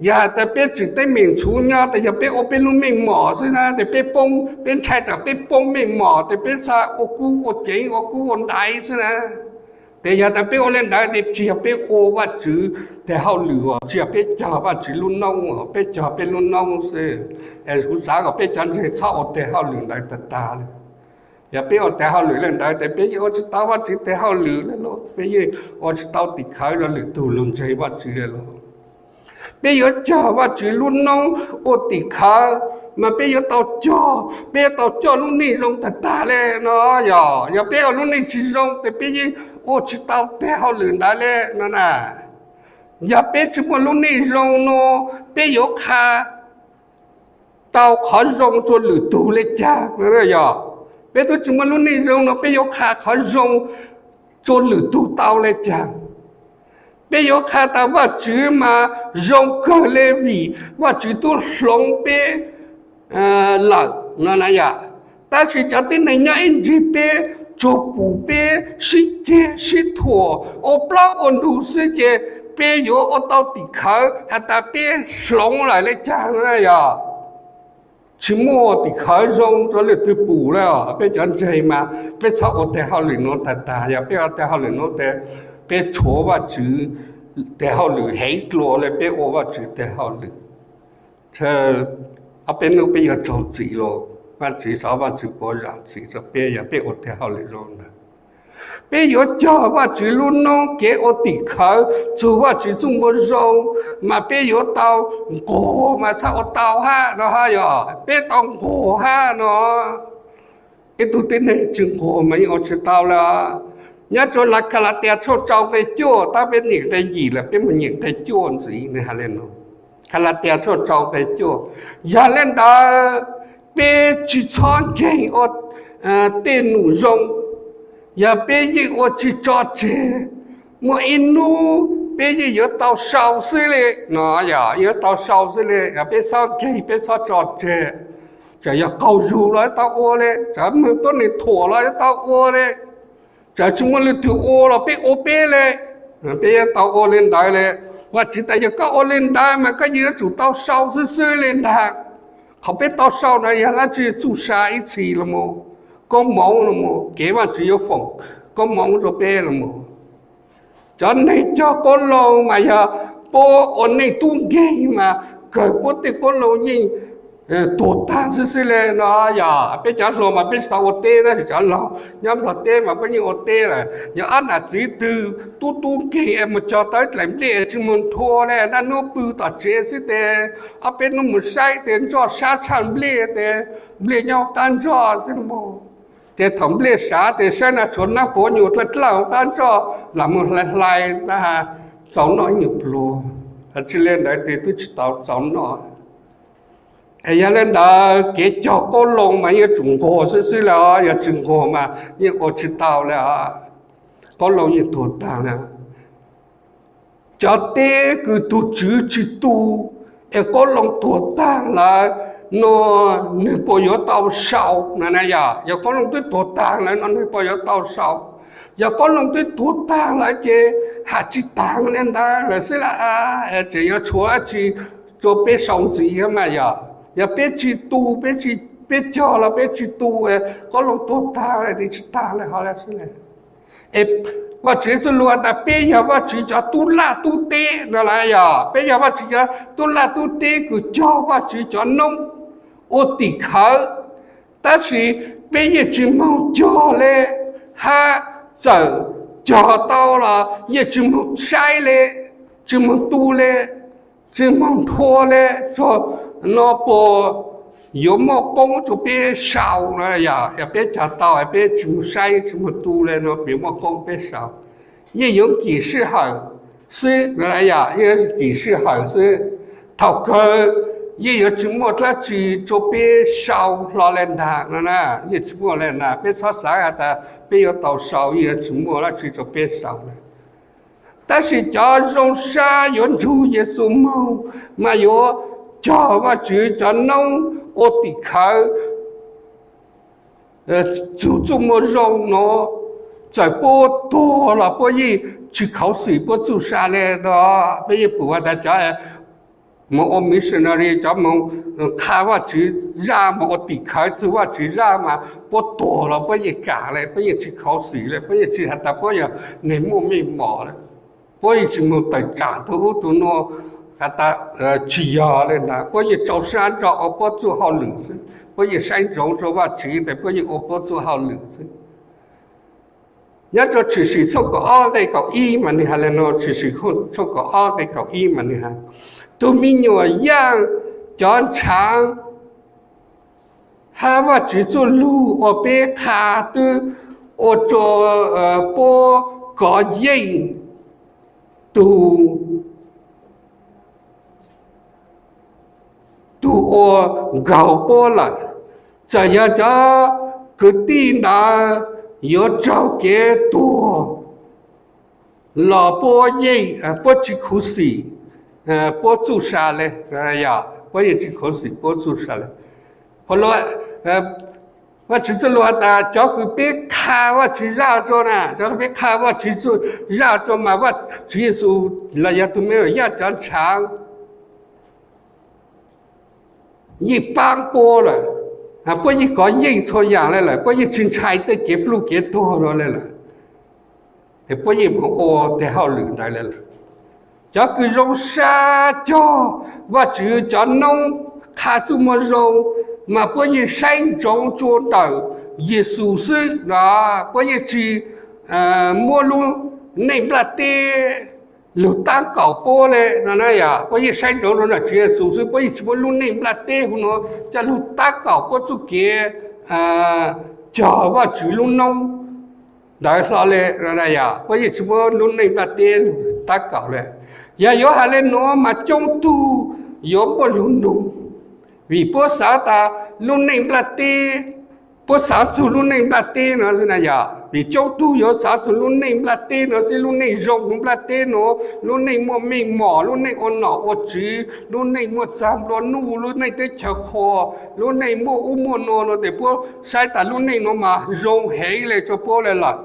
Yog has tas peb tsim teeb meem txhuv nyob tes yog peb ua peb lub meej mom xwb na, tes peb poob, peb ntshai tsam peb poob meej mom tes peb txhaj ua kub ua ceev ua kub ua ntaiv xwb na. Tes yog tas peb ua le ntawd tes tsis yog peb ua Vajtswv teg hauj lwm os, tsis yog peb cog Vajtswv lub noob os, peb cog peb lub noob xwb. Es kuv xav kom peb cov ntseeg txhob ua teg hauj lwm ntawd tag tag le. Yog peb ua teg hauj lwm le ntawd tes peb yeej ua tsis tau Vajtswv teg hauj lwm le lauj, peb yeej ua tsis tau tim khawv rua lwm tug lug ntseeg Vajtswv le lauj. Peb yuav cog Vajtswv lub noob ua tim khawv mas peb yuav tau cog, peb yuav tau coj lub neej zoo tag tag le no yog. Yog peb ua lub neej tsis zoo tes peb yeej ua tsis tau teg hauj lwm ntawd le no na. Yog peb tsis muaj lub neej zoo no, peb yuav qha tau qhov zoo rua lwm tug le caag? Yog peb tub tsis muaj lub neej zoo no, peb yuav qha qhov zoo rua lwm tug tau le caag? Peb yuav qha tas Vajtswv mas zoo kawg le vim Vajtswv tub hloov peb lawm no na yom. Tab sis cov tib neeg nyob ib ncig peb, tsuas pum peb sib ceg sib thuam ua plaub ua ntug xwb ces peb yuav ua tau tim khawv has tas peb hloov lawm le caag no na yom? Tsis muaj tim khawv zoo rua leej twg pum le. Peb cov ntseeg mas peb txhob ua teg hauj lwm nuav tag tag. Yog peb ua teg hauj lwm nuav tes peb tshuav Vajtswv teg hauj lwm heev dlua le peb ua Vajtswv teg hauj lwm. Ob peb nub peb yuav raug txim los Vajtswv xyov Vajtswv puas zam txim rua peb yog peb ua teg hauj lwm zoo ntawd. Peb yuav cog Vajtswv lub noob kev ua tim khawv txug Vajtswv txuj moo zoo, mas peb yuav tau nquag mas txhaj ua tau hab no hab yog peb tau nquag hab no. Ib tug tib neeg tsis nquag mas yeej ua tsis tau le. Nyob rua lawv Kalatias tshooj rau nqe cuaj, tab peb nyeem nqe yim lawm peb mus nyeem nqe cuaj ntxiv, nwg has le nuav. Kalatias tshooj rau nqe cuaj, yog le ntawd peb tsis txhob nkeeg ua tej num zoo, yog peb yeej ua tsis tso tseg, muaj ib hnub peb yeej yuav tau sau xwb le no. Yog yuav tau sau xwb le, yog peb txhob nkeeg peb txhob tso tseg. Txawm yog qaug zug los yuav tau ua le, txawm moog tuab neeg thuam los yuav tau ua le, txawm tsis muaj leej twg ua los peb ua peb le, peb yuav tau ua le ntawd le. Vajtswv tas yog koj ua le ntawd mas koj yeej yuav tsum tau sau xwb xwb le ntag. Qhov peb tau sau na yog dlaab tsi? Txuj sa ib txhis los mus, koob moov los mus, kev Vajtswv yuav foom koob moov rua peb los mus. Cov neeg cog qoob loo mas yog puab ua neej tub nkeeg mas kawg puab tej qoob loo yeej tuag taag xwb xwb le no. Yog peb cov hluas mas peb tsis tau ua teb, tab sis cov laug nyob Nplog teb mas puab yeej ua teb lawm. Yog ob nam txiv twg tub tub nkeeg es mus cog tau ib dlaim nplej tsis moog nthua le, naj nub pw tom tsev xwb tes ob peb nub mus saib tes ntsoj sab tshaj nplej tes nplej nyob qab ntsoj xwb mus. Ces thaum nplej sav tes saib na tshuav nab puav nyuas dlawb dlawb qab ntsoj, lam mus hlais hlais ntag, txaus noj ib nyuag pluag, tsi le ntawd tes twb tsis tau txaus noj. Es yog le ntawd kev cog qoob loo mas yeej yuav tsum nquag xwb xwb le os, yog tsis nquag mas yeej ua tsis tau le os, qoob loo yeej tuag taag le. Cov teb kws tug tswv tsis tu es qoob loo tuag taag lawm no, nwg puas yuav tau sau no na? Yog, yog qoob loo twb tuag taag lawm no nwg puas yuav tau sau? Yog qoob loo twb tuag taag lawm ces has tsis taag le ntawd lawm xwb la, tseem yuav tshuav dab tsi rua peb sau ntxiv mas yog? Yog peb tsis tu, peb cog los peb tsis tu, qoob loo tuag taag lawm tes tsis taag le hov le xwb le. Es Vajtswv txuj lug has tas peb yog Vajtswv cov tub laj tub teb no las, yog peb yog Vajtswv cov tub laj tub teb kws cog Vajtswv cov noob ua tim khawv, tab sis peb yeej tsis moog cog le, hab txawm cog tau los yeej tsis moog saib le, tsis moog tu le, tsis moog nthua le, no puas yuav muaj qoob rua peb sau? Yog peb cog tau peb tsis moog saib tsis moog tu le no puas yuav muaj qoob peb sau? Yeej yuav kim sij hawm xwb, yog yeej kim sij hawm xwb. Thaum kawg yeej yuav tsis muaj dlaab tsi rua peb sau hlo le ntag no na. Yeej tsis muaj le ntag, peb txhob xav has tas peb yuav tau sau, yeej yuav tsis muaj dlaab tsi rua peb sau le. Tab sis cov zoo sab yuav nrug Yexus moog mas yuav cog Vajtswv cov noob ua tim khawv txug txuj moo zoo no. Txawm puab tuag los puab yeej tsis khuv xim puab txuj sa le no. Peb yeej pum has tas cov moog ua missionary, cov moog qha Vajtswv zaj, moog ua tim khawv txug Vajtswv zaj mas puab tuag los puab yeej kam le, puab yeej tsis khuv xim le, puab yeej tsis has tas puab yog neeg muaj mej mom le. Puab yeej tsis moog tawm tsam tug ub tug nuav, has tas tsis yog le ntag, puab yeej rau sab nrug ua puab txuj hauj lwm xwb, puab yeej saib ntsoov rua Vajtswv tes puab yeej ua puab txuj hauj lwm xwb. Nyob rua Tshwm Sim tshooj kaum ob nqe kaum ib mas nwg has le nuav, Tshwm Sim tshooj kaum ob nqe kaum ib mas nwg has, tug me nyuam yaaj cov ntshaav hab Vajtswv txuj lug uas peb qha twb ua rua puab kov yeej tug ua nkaug puab lawm. Txawm yog cov kwv tij ntawd yuav raug kev tuag los puab yeej, puab tsis khuv xim puab txuj sa le, puab yeej tsis khuv xim puab txuj sa le. Vajtswv txuj lug has tas cov kws peb qha Vajtswv zaj rua na, cov kws peb qha Vajtswv zaj rua mas Tswv Yexus los yog tug me nyuam yaj cov ntshaav yeej paab puab lawm, puab yeej kov yeej txhua yaam le lawm, puab yeej tsis ntshai tej kev pluj kev tuag no le lawm, es puab yeej moog ua tej hauj lwm ntawd le lawm. Cov kws zoo sab cog Vajtswv cov noob qha txuj moo zoo, mas puab yeej saib ntsoov tsua ntawm Yexus xwb no, puab yeej tsis muab lub neej nplaj teb lug tab kaum puab le no na yog, puab yeej saib ntsoov rua ntawm Tswv Yexus xwb, puab yeej tsis muab lub neej nplaj teb huv nuav coj lug tab kaum puab txuj kev cog Vajtswv lub noob ntawd hlo le no na yog, puab yeej tsis muab lub neej nplaj teb lug tab kaum le. Yog yuav has le nuav mas coob tug yuav muaj lug nug, vim puab xaav tas lub neej nplaj teb, puab xaav txug lub neej nplaj teb no xwb na yog, vim coob tug yuav xaav txug lub neej nplaj teb no xwb, lub neej zoo huv nplaj teb nuav, lub neej muaj meej mom, lub neej ua nom ua tswv, lub neej muaj txag nplua nuj, lub neej teb chaws qhua, lub neej muaj ub muaj nuav no tes puab saib tas lub neej nuav mas zoo heev le rua puab le lawm.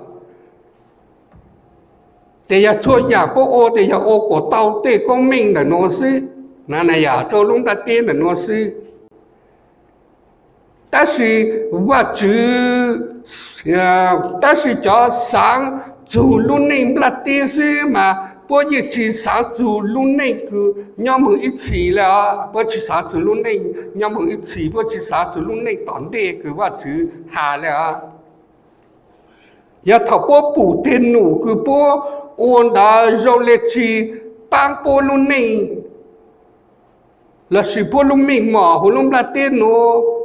Tes yog txhua yaam puab ua tes yog ua kuas tau tej koob meej ntawm nuav xwb, na yog rua lub nplaj teb ntawm nuav xwb. Tab sis Vajtswv, tab sis cov xaav txug lub neej nplaj teb xwb mas puab yeej tsis xaav txug lub neej kws nyob moog ib txhis le os, puab tsis xaav txug lub neej nyob moog ib txhis, puab tsis xaav txug lub neej tom ntej kws Vajtswv has le os. Yog thaum puab pum teg num kws puab ua ntawd zoo le tsis paab puab lub neej lossis puab lub meej mom huv lub nplaj teb nuav,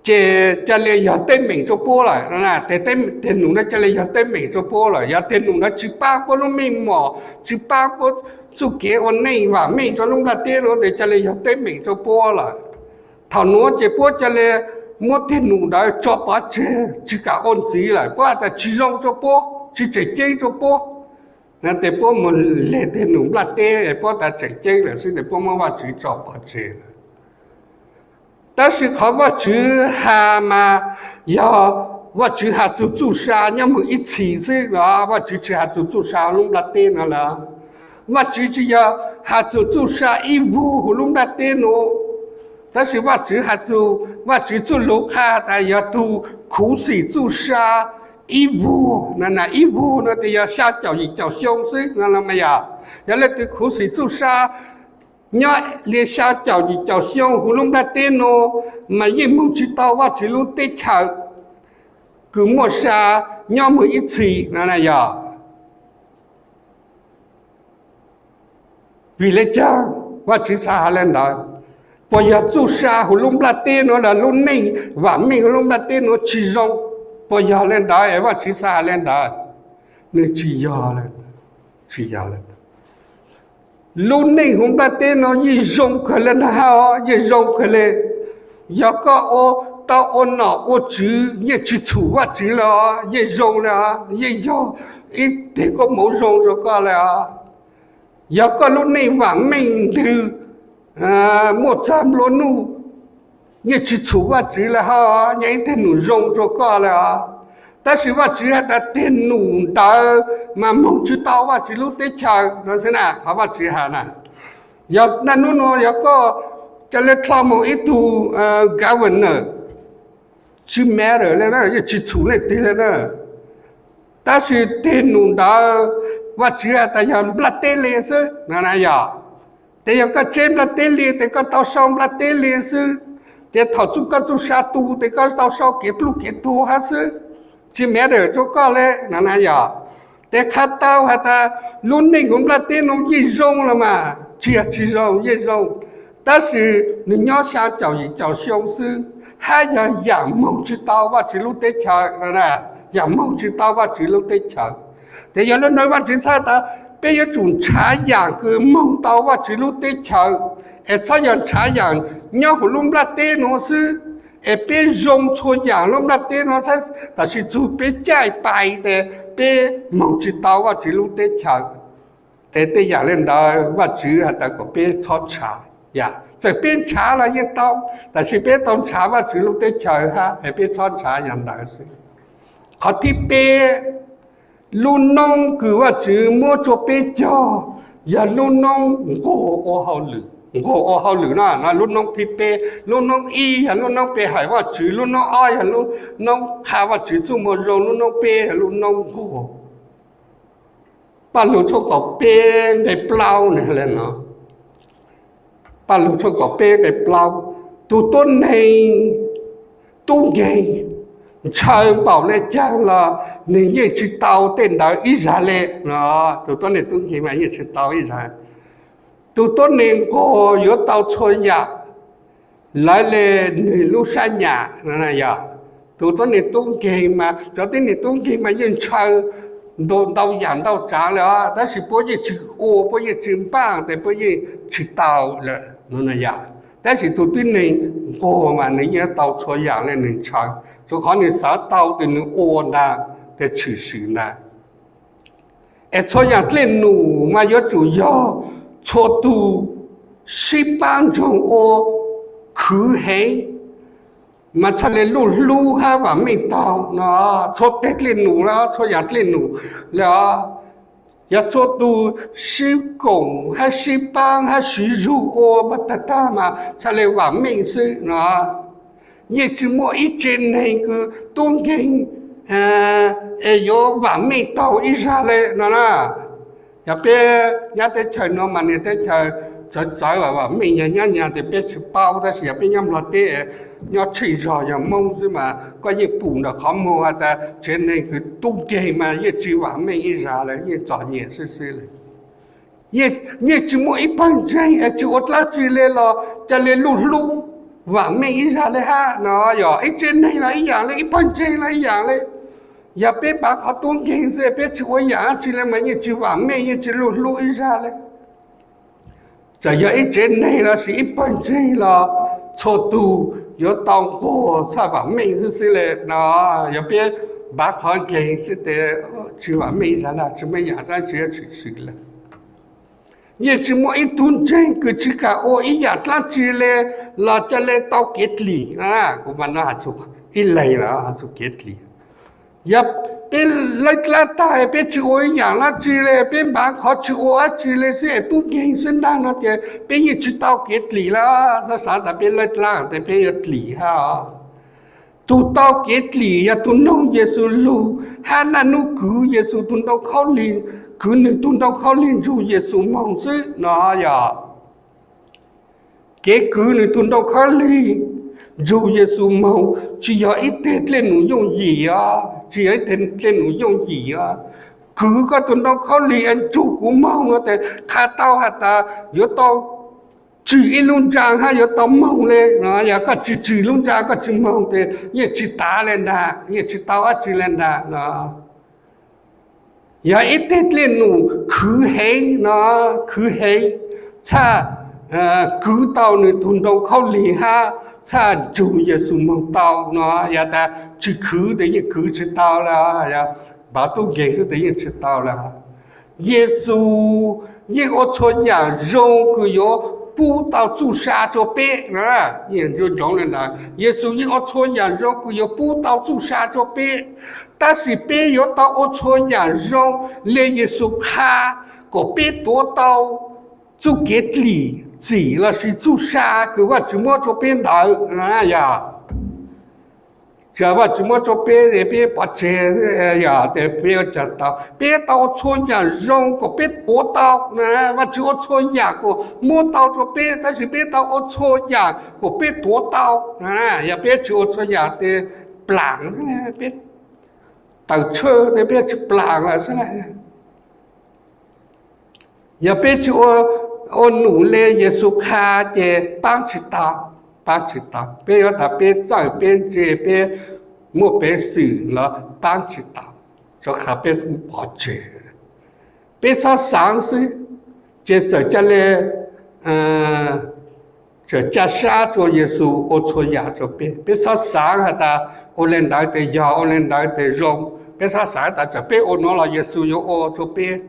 ces ca le yog teeb meem rua puab lawm. Teg num ntawd ca le yog teeb meem rua puab lawm. Yog teg num ntawd tsis paab puab lub meej mom, tsis paab puab txuj kev ua neej vaam meej rua lub nplaj teb nuav tes ca le yog teeb meem rua puab lawm. Thaum nuav ces puab ca le muab teg num ntawd tso pov tseg tsis kam ua ntxiv lawm, puab has tas tsis zoo rua puab, tsis tseem ceeb rua puab. Tes puab mus leg teg num nplaj teb puab tas tseem ceeb lawm xwb tes puab muab Vajtswv tso pov tseg lawm. Tab sis qhov Vajtswv has mas yog Vajtswv has txug txuj sa nyob moog ib txhis xwb os, Vajtswv tsis has txug txuj sa lub nplaj teb nuav lawm. Vajtswv tsis yog has txug txuj sa ib vuag huv lub nplaj teb nuav, tab sis Vajtswv has txug, Vajtswv txuj lug qha tas yog tug khuv xim txuj sa ib vuag, ib vuag no tes yog xya caum yim caum xyoo xwb no los mas yog. Yog leej twg khuv xim txuj sa nyob li xya caum yim caum xyoo huv lub nplaj teb nuav mas yeej moog tsis tau Vajtswv lub teb chaws kws muaj sa nyob moog ib txhis no na yog. Vim le caag Vajtswv xav has le ntawd? Puas yog txuj sa huv lub nplaj teb nuav los lub neej vaam meej huv lub nplaj teb nuav tsis zoo? Puas yog le ntawd es Vajtswv xav has le ntawd? Nwg tsis yog, tsis yog le. Lub neej huv nplaj teb nuav yeej zoo kawg le ntag, yeej zoo kawg le. Yog koj ua tau ua nom ua tswv yeej tsis txhum Vajtswv le os, yeej zoo le os, yeej yog ib teg koob moov zoo rua koj le os. Yog koj lub neej vaam meej ntwg, muaj txag nplua nuj, yeej tsis txhum Vajtswv le hab, yeej ib teg num zoo rua koj le os. Tab sis Vajtswv has tas teg num ntawd mas moog tsis tau Vajtswv lub teb chaws no xwb na, qhov Vajtswv has na. Yog naj nub nuav yog koj ca le dlhau moog ib tug governor, tsis matter le na, yeej tsis txhum leej twg le na. Tab sis teg num ntawd Vajtswv has tas yog nplaj teb le xwb no na yog. Tes yog koj tseb nplaj teb le tes koj tau sau nplaj teb le xwb, ces thaum txuj koj txuj sa tu tes koj tau sau kev pluj kev tuag hab xwb, tsis matter rua koj le no na yog. Tes qha tau has tas lub neej huv nplaj teb nuav yeej zoo los mas, tsis yog tsis zoo, yeej zoo, tab sis nwg nyob xya caum yim caum xyoo xwb, hab yog yaam moog tsis tau Vajtswv lub teb chaws, yaam moog tsis tau Vajtswv lub teb chaws. Tes yog le ntawd Vajtswv txhais tas peb yuav tsum nrhav yaam kws moog tau Vajtswv lub teb chaws, Es txhob yog ntshav yam nyob hauv lub nplaj teb nuav xwb, es peb zoo txhua yam lub nplaj teb nuav xwb, tab sis txug peb caij pais tes peb moog tsis tau Vajtswv lub teb chaws. Tes tej yam le ntawd Vajtswv has tas kom peb txhob ntshav. Yog txawm peb ntshav los yeej tau, tab sis peb tau ntshav Vajtswv lub teb chaws hab, es peb txhob ntshav yam ntawd xwb. Qhov thib peb, lub noob kws Vajtswv muab tsua peb cog yog lub noob nquag ua hauj lwm. Nquag ua hauj lwm no, no lub noob thib peb. Lub noob ib yog lub noob pe hawm Vajtswv, lub noob ob yog lub noob qha Vajtswv txuj moo zoo, lub noob peb yog lub noob nquag. Paj Lug tshooj kaum peb nqe plaub nwg le no, Paj Lug tshooj kaum peb nqe plaub, tug tuab neeg tub nkeeg ntshaw npaum le caag los nwg yeej tsis tau tej ntawd ib zag le. Tug tuab neeg tub nkeeg mas yeej tsis tau ib zag. Tug tuab neeg nquag yuav tau txhua yam lawv le nwg lub sab nyam. Yog tug tuab neeg tub nkeeg mas, cov tuab neeg tub nkeeg mas yeej ntshaw ntau yam ntau tsaav le os, tab sis puab yeej tsis ua, puab yeej tsis npaaj tes puab yeej tsis tau le. Yog tab sis tug tuab neeg nquag mas nwg yeej tau txhua yam le nwg ntshaw, tsuas qhov nwg xaav tau tes nwg ua ntag, tes tshwm sim ntag. Es txhua yam dlej num mas yuav tsum yog txhua tug sib paab ntsoog ua khwv heev mas txhaj le luj hlub hab vaam meej taug no. Txhua teg dlej num le, txhua yam dlej num le os, yog txhua tug sib koom hab sib paab hab siv zug ua mas tag tag mas txhaj le vaam meej xwb no. Yeej tsis muaj ib tsev neeg kws tub nkeeg es yuav vaam meej taug ib zag le no na. Yog peb nyob teb chaws nuav mas niag teb chaws txawv txawv vaam meej nyag nyab nyag tes peb tsis paub, tab sis yog peb nyob Nplog teb, nyob tsheej zog yog Moob xwb mas koj yeej pum ntawm qhov muag has tas tsev neeg kws tub nkeeg mas yeej tsis vaam meej ib zag le, yeej txom nyem xwb xwb le. Yeej tsis muaj ib pawg ntseeg es tsis ua dlaab tsi le los ca le luj hlub vaam meej ib zag le hab no. Yog ib tsev neeg los ib yaam le, ib pawg ntseeg los ib yaam le. Yog peb npav qhov tub nkeeg xwb peb tsis ua yaam dlaab tsi le mas yeej tsis vaam meej, yeej tsis luj hlub ib zag le. Txawm yog ib tsev neeg lossis ib pawg ntseeg los txhua tug yuav tau nquag txhaj vaam meej xwb xwb le no. Yog peb npav qhov nkeeg xwb tes tsis vaam meej ib zag le, tsis muaj yaam dlaab tsi tshwm sim le. Yeej tsis muaj ib tug ntseeg kws tsis kam ua ib yaam dlaab tsi le los ca le tau kev dlim. Kuv mas no has txug ib leeg los has txug kev dlim. Yog peb laib dlaab tag peb tsis ua ib yaam dlaab tsi le, peb npav qhov tsis ua dlaab tsi le xwb es tub nkeeg xwb ntaag no tias peb yeej tsis tau kev dlim le. Xaav tas peb laib dlaab tes peb yuav dlim hab. Tug tau kev dlim yog tug noog Yexus lug hab naj nub kwv Yexus tug ntoo khaub lig, kwv nwg tug ntoo khaub lig nrug Yexus moog xwb no. Yog kev kwv nwg tug ntoo khaub lig nrug Yexus moog tsis yog ib teg dlej num yooj yim os, tsis yog ib teg dlej num yooj yim os. Kwv koj tug ntoo khaub lig nrug kuv moog no tes qha tau has tas yuav tau tswm ib lub ntsaj hab yuav tau moog le no. Yog koj tsis tswm lub ntsaj koj tsis moog tes yeej tsis tav le ntag, yeej tsis tau dlaab tsi le ntag no. Yog ib teg dlej num khwv heev no, khwv heev, txhaj kwv tau nwg tug ntoo khaub lig hab txhaj nrug Yexus moog tau no. Yog tas tsis khwv tes yeej kwv tsis tau le, yog npav tub nkeeg xwb tes yeej tsis tau le. Yexus yeej ua txhua yaam zoo kws yuav pub tau txuj sa rua peb. Yexus yeej ua txhua yaam zoo kws yuav pub tau txuj sa rua peb, tab sis peb yuav tau ua txhua yaam zoo le Yexus qha kom peb tuav tau txuj kev dlim txim lossis txuj sa kws Vajtswv muab rua peb ntawd. Yog tsis Vajtswv muab rua peb, peb pov tseg, yog peb ua cas tau? Peb tau ua txhua yaam zoo kom peb tuav tau. Vajtswv ua txhua yaam kom muab tau rua peb, tab sis peb tau ua txhua yaam kom peb tuav tau. Yog peb tsis ua txhua yaam tes plaam, peb tawm tshwj tes peb tsis plaam lawm xwb. Yog peb tsis ua num le Yexus qha ces paab tsis tau, paab tsis tau. Peb yuav tas peb txawj peb ntse peb muaj peev xwm los paab tsis tau, rua qhov peb pov tseg. Peb txhob xaav xwb, ces txawm ca le tseem ca sab rua Yexus ua txhua yaam rua peb. Peb txhob xaav has tas ua le ntawd tes yog, ua le ntawd tes zoo. Peb txhob xaav tas txawm peb ua nuav los Yexus yuav ua rua peb.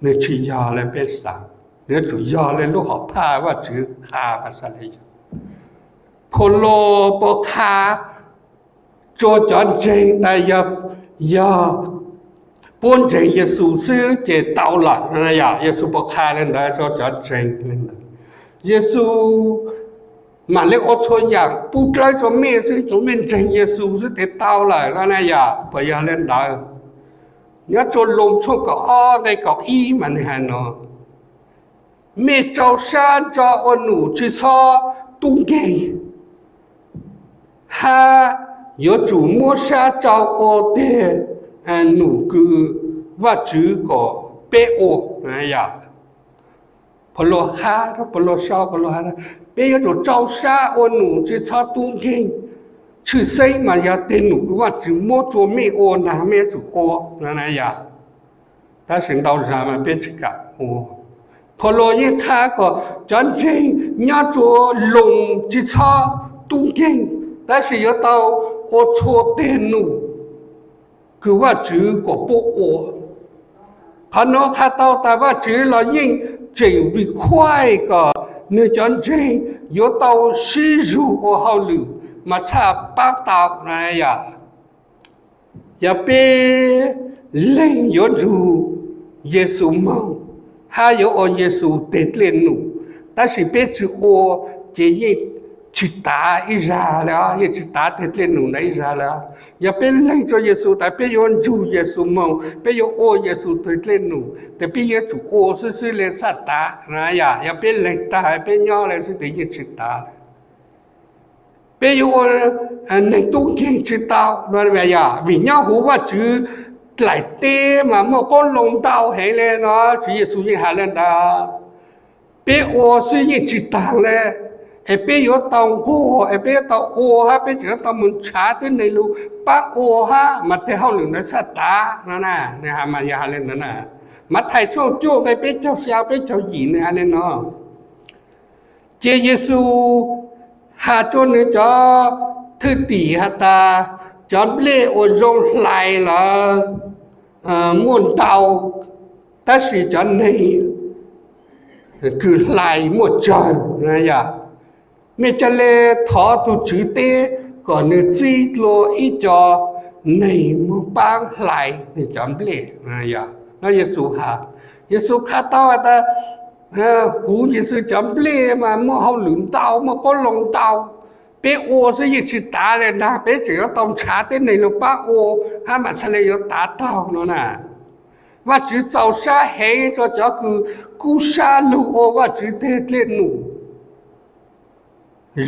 Nwg tsi yog le peb xaav, nwg yuav tsum yog le lub hom phaj Vaajtswv qha mas xaav le yog. Phaulo puab qha rua cov ntseeg tas yog, yog puab ntseeg Yexus xwb ces tau lawm. Yog Yexus puab qha le ntawd rua cov ntseeg le ntawd. Yexus mam le ua txhua yaam pub dlawb rua mej xwb, tsuav mej ntseeg Yexus xwb tes tau lawm no na yog. Puas yog le ntawd? Nyob rua Loos tshooj kaum ob nqe kaum ib mas nwg has no, mej rau sab ntso ua num tsi txhob tub nkeeg, hab yuav tsum muab sab rau ua teg num kws Vaajtswv kom peb ua. Yog Phaulo has, Phaulo sau, Phaulo has, peb yuav tsum rau sab ua num tsi txhob tub nkeeg. Tshwj xeeb mas yog teg num kws Vaajtswv muab rua mej ua nag mej yuav tsum ua no na yog. Tab sis ntau zag mas peb tsi kam ua. Phaulo yeej qha kom cov ntseeg nyob rua Loos tsi txhob tub nkeeg, tab sis yuav tau ua txhua teg num kws Vaajtswv kom puab ua. Qhov nuav qha tau tas Vaajtswv los yeej tseem require kom nwg cov ntseeg yuav tau sib zug ua hauj lwm mas txhaj paab tau na yog. Yog peb leeg yuav nrug Yexus moog hab yuav ua Yexus teg dlej num, tab sis peb tsi ua ces yeej tsi tav ib zag le, yeej tsi tav teg dlej num ntawd ib zag le. Yog peb leeg rua Yexus tas peb yuav nrug Yexus moog, peb yuav ua Yexus teg dlej num tes peb yuav tsum ua xwb xwb le txhaj tav na yog. Yog peb leeg tag peb nyob le xwb tes yeej tsi tav le. Peb yuav ua neeg tub nkeeg tsi tau no yog vim nyob huv Vaajtswv dlaim teb mas muaj qoob loo ntau heev le no. Tswv Yexus yeej has le ntawd. Peb ua xwb yeej tsi taag le, es peb yuav tau nquag, es peb yuav tau ua hab peb tseem yuav tau moog nrhav tib neeg lug paab ua hab mas teg hauj lwm ntawd txhaj tav no na. Nwg has mas yog has le ntawd na. Mathais tshooj cuaj nqe peb caug xya peb caug yim nwg has le no. Ces Yexus has rua nwg cov thwj tim has tas, cov nplej uas zoo hlais lawm muaj ntau, tab sis cov neeg kws hlais muaj tsawg. Yog mej ca le thov tug tswv teb kom nwg txib dlua ib co neeg moog paab hlais nwg cov nplej. Yog no Yexus has, Yexus qha tau has tas huv Yexus cov nplej mas muaj hauj lwm ntau, muaj qoob loo ntau. Peb ua xwb yeej tsi tav le ntaag, peb tseem yuav tau nrhav tib neeg lug paab ua hab mas txhaj le yuav tav taug no na. Vaajtswv txaus sab heev rua cov kws kub sab lug ua Vaajtswv teg dlej num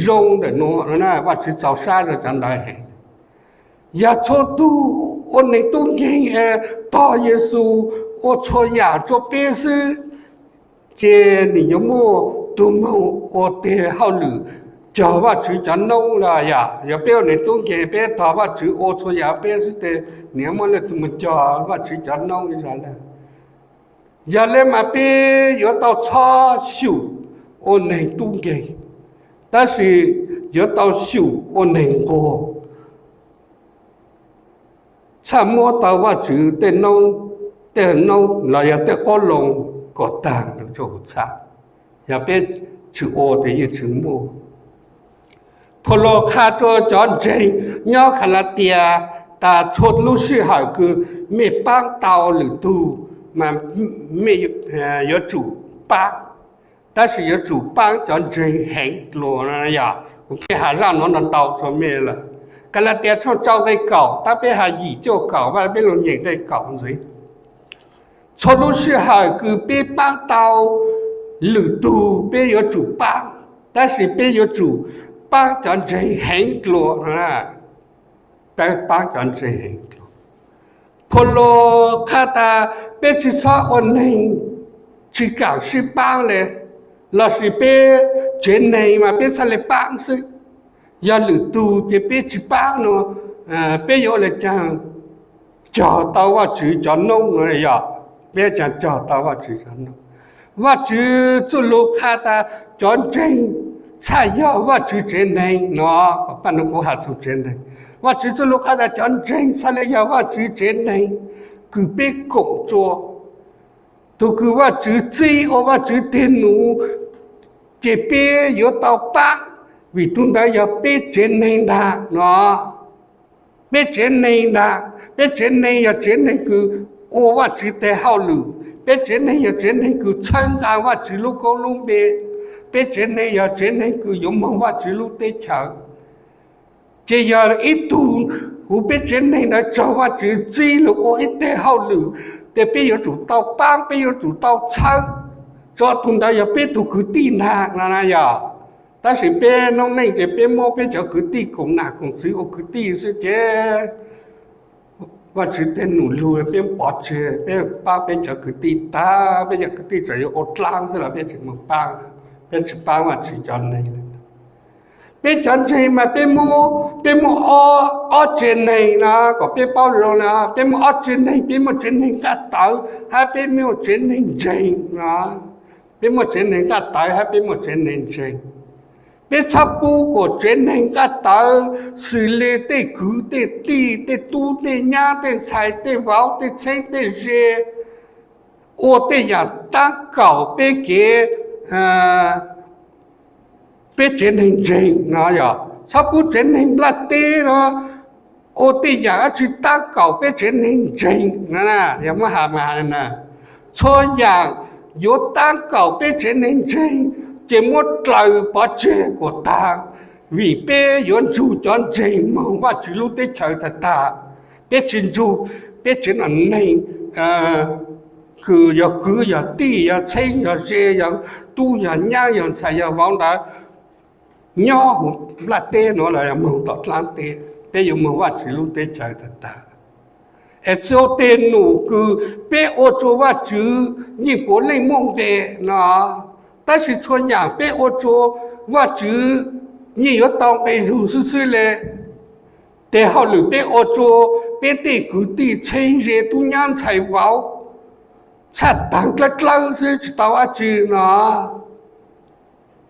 zoo ntawm nuav. Vaajtswv txaus sab rua cov ntawd heev. Yog txhua tug ua neeg tub nkeeg tog Yexus ua txhua yaam rua peb xwb, ces nim yuav muaj tug moog ua teg hauj lwm cog Vaajtswv cov noob los yog. Yog peb ua neeg tub nkeeg peb tog Vaajtswv ua txhua yaam peb xwb tes nim yuav muaj leej tug moog cog Vaajtswv cov noob ib zag le. Yog le mas peb yuav tau txhob xyum ua neeg tub nkeeg, tab sis yuav tau xyum ua neeg nquag, txhaj muab tau Vaajtswv tej noob, tej noob los yog tej qoob loo kom taag rua huv txhaj. Yog peb tsi ua tes yeej tsi muaj. Phaulo qha rua cov ntseeg nyob Kalatias tas txhua lub sij hawm kws mej paab tau lwm tug mas mej yuav tsum paab, tab sis yuav tsum paab cov ntseeg heev dlua no. Yog kuv pheej has zaj nuav ntau ntau rua mej lawm. Kalatias tshooj rau nqe kaum, tab peb has yim cuaj kaum, peb lug nyeem nqe kaum ntxiv. Txhua lub sij hawm kws peb paab tau lwm tug peb yuav tsum paab, tab sis peb yuav tsum paab cov ntseeg heev dlua. Peb paab cov ntseeg heev dlua. Phaulo qha tas peb tsi txhob ua neeg tsi kaam sib paab le, lossis peb tsev neeg mas peb txhaj le paab xwb. Yog lwm tug ces peb tsi paab no, peb yuav ua le caag cog tau Vaajtswv cov noob no? Yog peb caag cog tau Vaajtswv cov noob? Vaajtswv txuj lug qha tas cov ntseeg txhaj yog Vajtswv tsev neeg no, kom paj no kuv has txug tsev neeg. Vajtswv txuj lug has tas cov ntseeg txhaj le yog Vajtswv tsev neeg kws peb koom tsua. Tug kws Vajtswv txib ua Vajtswv teg num, ces peb yuav tau paab, vim tug ntawd yog peb tsev neeg ntag no. Peb tsev neeg ntag, peb tsev neeg yog tsev neeg kws ua Vajtswv teg hauj lwm, peb tsev neeg yog tsev neeg kws txhawb nqaa Vajtswv lub koob lub npe, peb tsev neeg yog tsev neeg kws yuav moog Vajtswv lub teb chaws. Ces yog ib tug huv peb tsev neeg ntawd tsaug Vajtswv txib lug ua ib teg hauj lwm, tes peb yuav tsum tau paab, peb yuav tsum tau txhawb, tso tug ntawd yog peb tug kwv tij ntag no na yog. Tab sis peb noob neej ces peb muab peb cov kwv tij koom nam koom txwv ua kwv tij xwb ces Vajtswv teg num lug peb pov tseg, peb paab peb cov kwv tij tag, peb cov kwv tij tseem yuav ua dlaab xwb los peb tsis moog paab, peb tsis paab Vajtswv cov neeg. Peb cov ntseeg mas peb muaj, peb muaj ob tsev neeg no kom peb paub zoo na, peb muaj ob tsev neeg, peb muaj tsev neeg nqaj tawv hab peb muaj tsev neeg ntseeg no. Peb muaj tsev neeg nqaj tawv hab peb muaj tsev neeg ntseeg. Peb txhob pub kuas tsev neeg nqaj tawv xws le tej kwv tej tij, tej tub tej nyab, tej ntxhais tej vauv, tej txheeb tej ze ua tej yaam taab kaum peb kev, peb tsev neeg ntseeg no yog. Txhob pub tsev neeg nplaj teb no ua tej yaam dab tsi taab kaum peb tsev neeg ntseeg no. Yog muab has mas, txhua yaam yuav taab kaum peb tsev neeg ntseeg ces muab dlaws pov tseg kuas taag, vim peb yuav nrug cov ntseeg moog Vajtswv lub teb chaws tag tag. Peb tsis nrug peb tsev neeg kws yog kwv yog tij, yog txheeb yog ze, yog tub yog nyab, yog ntxhais yog vauv ntawd nyob huv nplaj teb nuav los yog moog tom dlaab teb, peb yuav moog Vajtswv lub teb chaws tag tag. Es txhua teg num kws peb ua rua Vajtswv yeej puav leej muaj nqe no, tab sis txhua yaam peb ua rua Vajtswv yeej yuav tau nqe zug xwb xwb le. Tes hauj lwm peb ua rua peb tej kwv tij txheeb ze tub nyab ntxhais vauv txhaj taag dlawb dlawb xwb tsis tau dab tsi no.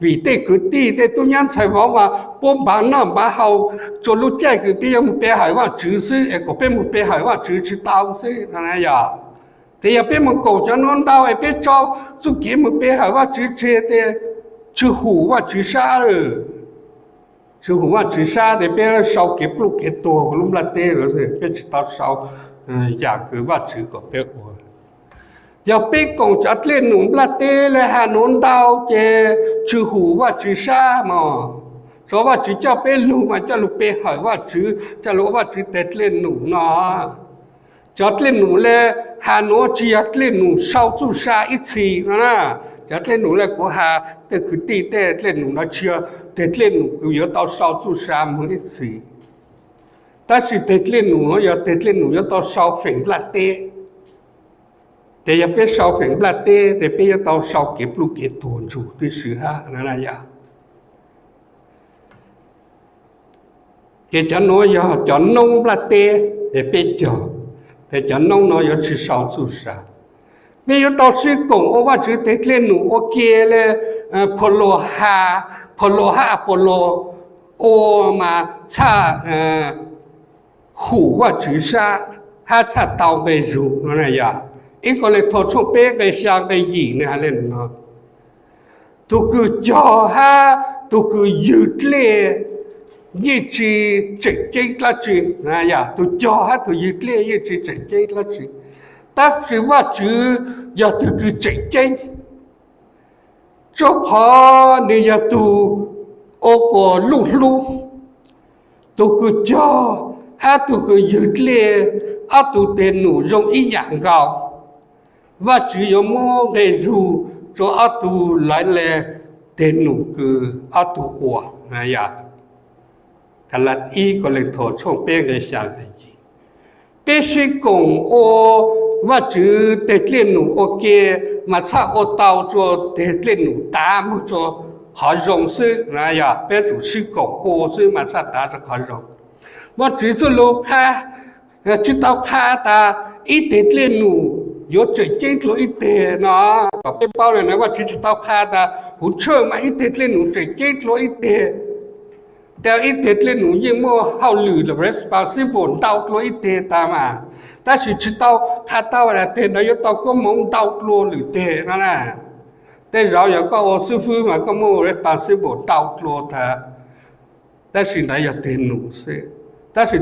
Vim tej kwv tij tej tub nyab ntxhais vauv mas puab npav noj npav haus rua lub caij kws peb yuav moog pe hawm Vajtswv xwb es kom peb moog pe hawm Vajtswv tsis tau xwb no yog. Tes yog peb moog koom cov nuav ntau es peb tso txuj kev moog pe hawm Vajtswv tseg tes tsis hum Vajtswv sab lawm. Tsis hum Vajtswv sab tes peb sau kev pluj kev tuag lub nplaj teb, peb tsis tau sau yaam kws Vajtswv kom peb ua. Yog peb koom cov dlej num nplaj teb le has nuav ntau ces tsis hum Vajtswv sab mog. Tso Vajtswv coj peb lug mas coj lug pe hawm Vajtswv, coj lug ua Vajtswv teg dlej num no. Cov dlej num le has nuav tsis yog dlej num sau txuj sa ib txhis no na. Cov dlej num le kuv has tej kwv tij tej dlej num no tsis yog teg dlej num kws yuav tau sau txuj sa moog ib txhis, tab sis teg dlej num nuav yog teg dlej num yuav tau sau feem nplaj teb. Tes yog peb sau feem nplaj teb tes peb yuav tau sau kev pluj kev tuag ntsug tib si hab no yog. Ces cov nuav yog cov noob nplaj teb es peb cog, tes cov noob no yuav tsis sau txuj sa. Peb yuav tau sib koom ua Vajtswv teg dlej num ua ke le, Phuv Lus has, Phuv Lus hab Apos Lus ua mas txhaj hum Vajtswv sab hab txhaj tau nqe zug no yog. Ib Kauleethaus tshooj peb nqe xya nqe yim nwg has le nuav no. Tug kws cog hab tug kws ywg dlej yeej tsis tseem ceeb dlaab tsi. Yog tug cog hab tug ywg dlej yeej tsis tseem ceeb dlaab tsi, tab sis Vajtswv yog tug kws tseem ceeb, rua qhov nwg yog tug ua kuas luj hlub. Tug kws cog hab tug kws ywg dlej, ob tug teg num zoo ib yam nkaus. Vajtswv yuav muab nqe zug rua ob tug lawv le teg num kws ob tug ua. Yog ib Kauleethaus tshooj peb nqe xya nqe yim. Peb sib koom ua Vajtswv teg dlej num ua ke mas txhaj ua tau rua teg dlej num tav moog rua qhov zoo xwb. Yog peb tsum sib koom ua xwb mas txhaj tav rua qhov zoo. Vajtswv txuj lug qha, tsis tau qha tas ib teg dlej num yuav tseem ceeb dlua ib teg no. Kom peb paub le na, Vajtswv tsis tau qha tas kuv tshwj mas ib teg dlej num tseem ceeb dlua ib teg. Tej ib teg dlej num yeej muaj hauj lwm responsible ntau dlua ib teg tas mas, tab sis tsis tau qha tau tas teg ntawd yuav tau koob hmoov ntau dlua lwm teg no na. Tej zaum yog koj ua xib fwb mas koj muaj responsible ntau dlua tas, tab sis ntawd yog teg num xwb. Tab sis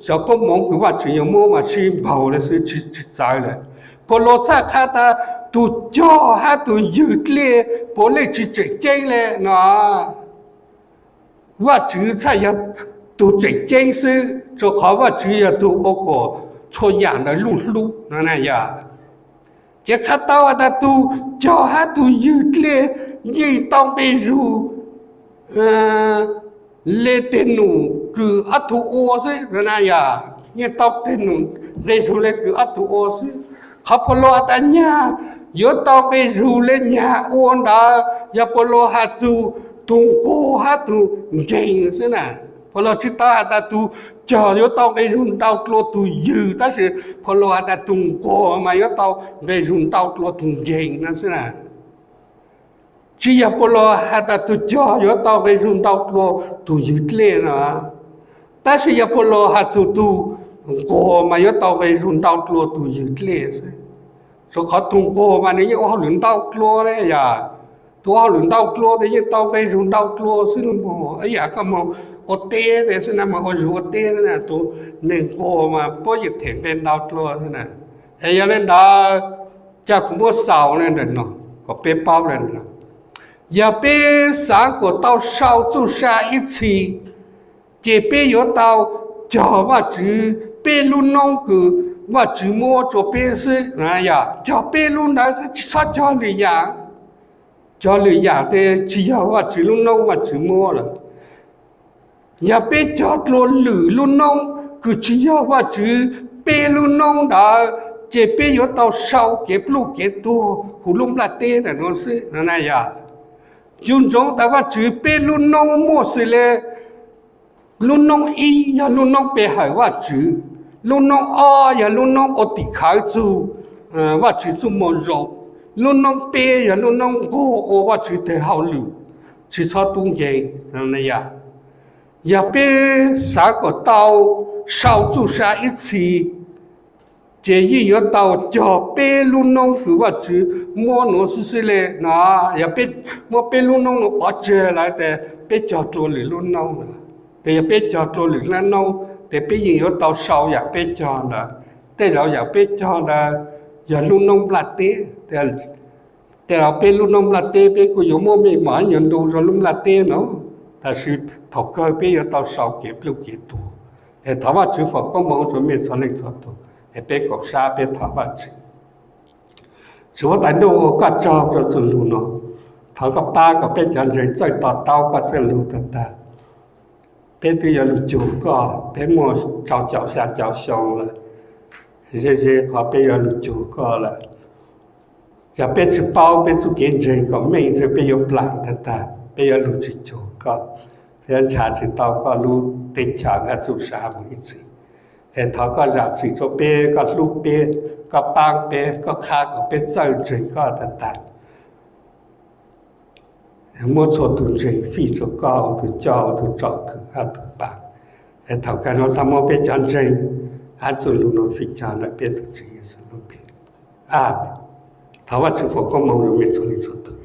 cov koob hmoov kws Vajtswv yuav muab mas sib npaug le xwb, tsis txawv lawm. Phau Los txhaj qha tas tus cog hab tus ywg dlej puav leej tsis tseem ceeb le no. Vajtswv txhaj yog tug tseem ceeb xwb, rua qhov Vajtswv yog tug ua kom txhua yaam ntawd luj hlub no na yog. Ces qha tau has tas tug cog hab tug ywg dlej yeej tau nqe zug le teg num kws ob tug ua xwb no na yog. Yeej tau teg num nqe zug le kws ob tug ua xwb. Qhov Phau Los has tas nyag yuav tau nqe zug le nyag ua ntawd yog Phau Los has txug tug nquag hab tug nkeeg xwb na. Phau Los tsis tau has tas tug cog yuav tau nqe zug ntau dlua tug ywg, tab sis Phau Los has tas tug nquag mas yuav tau nqe zug ntau dlua tug nkeeg no xwb na. Tsis yog Phau Los has tas tug cog yuav tau nqe zug ntau dlua tug ywg dlej no, tab sis yog Phau Los has txug tug nquag mas yuav tau nqe zug ntau dlua tug ywg dlej xwb. Rua qhov tug nquag mas nws yeej ua hauj lwm ntau dlua le yog. Tug ua hauj lwm ntau dlua tes yeej tau nqe zug ntau dlua xwb. Ib yam koj moog ua teb tes xwb na, moog ua zug ua teb xwb na, tug neeg nquag mas puab yeej them nqe ntau dlua xwb na. Es yog le ntawd, ca kuv muab xaus le ntawm no kom peb paub le ntawm no. Yog peb xaav kuas tau sau txuj sa ib txhis, ces peb yuav tau cog Vajtswv peb lub noob kws Vajtswv muab rua peb xwb. Yog cog peb lub ntawd xwb, tsis txhob cog lwm yam. Cog lwm yam tes tsis yog Vajtswv lub noob Vajtswv muab lawm. Yog peb cog dlua lwm lub noob kws tsis yog Vajtswv peb lub noob ntawd, ces peb yuav tau sau kev pluj kev tuag huv lub nplaj teb ntawm no xwb no na yog. Yug ntsoov tas Vajtswv peb lub noob muaj xws le lub noob ib yog lub noob pe hawm Vajtswv, lub noob ob yog lub noob ua tim khawv txug Vajtswv txuj moo zoo, lub noob peb yog lub noob nquag ua Vajtswv teg hauj lwm tsis txhob tub nkeeg. Yog peb xav kom tau sau txuj sa ib txhis, ces yeej yuav tau cog peb lub noob kws Vajtswv muab nuav xwb xwb le no. Yog peb muab peb lub noob nuav pov tseg lawm tes peb cog dlua lwm lub noob lawm. Tes yog peb cog dlua lwm lub noob tes peb yeej yuav tau sau yaam peb cog ntawd. Tej zaum yaam peb cog ntawd yog lub noob nplaj teb. Tej zaum peb lub noob nplaj teb peb kuj yuav muab mej mom ib nyuag ntu rua lub nplaj teb no, tab sis thaum kawg peb yuav tau sau kev pluj kev tuag. Es thov Vajtswv foom koob moov rua mej txhua leej txhua tug, es peb koom sab peb thov Vajtswv. Tswv huab tais ntuj, ua koj tsaug rua txuj lug no. Thov koj pab kom peb cov ntseeg txawj to taub koj txuj lug tag tag. Peb twb yuav lug cuag koj, peb muaj rau caum xya caum xyoo lawm, ze ze qhov peb yuav lug cuag koj lawm. Yog peb tsis paub peb txuj kev ntseeg kom meej ntshe peb yuav plam tag tag, peb yuav lug tsis cuag koj, peb yuav nrhav tsis tau koj lub teb chaws hab txuj sa mus ib txhis. Es thov koj zam txim rua peb, koj hlub peb, koj paab peb, koj qhab kom peb txawj ntseeg koj tag tag. Muab txhua tug ntseeg fij rua koj ua tug coj, ua tug tsom kwm hab tug paab. Es thaum kawg no txhaj muab peb cov ntseeg hab txuj lug no fij cog ntawm peb tug Tswv Yexus lub npe. Amees. Thov Vajtswv foom koob moov rua mej txhua leej txhua tug.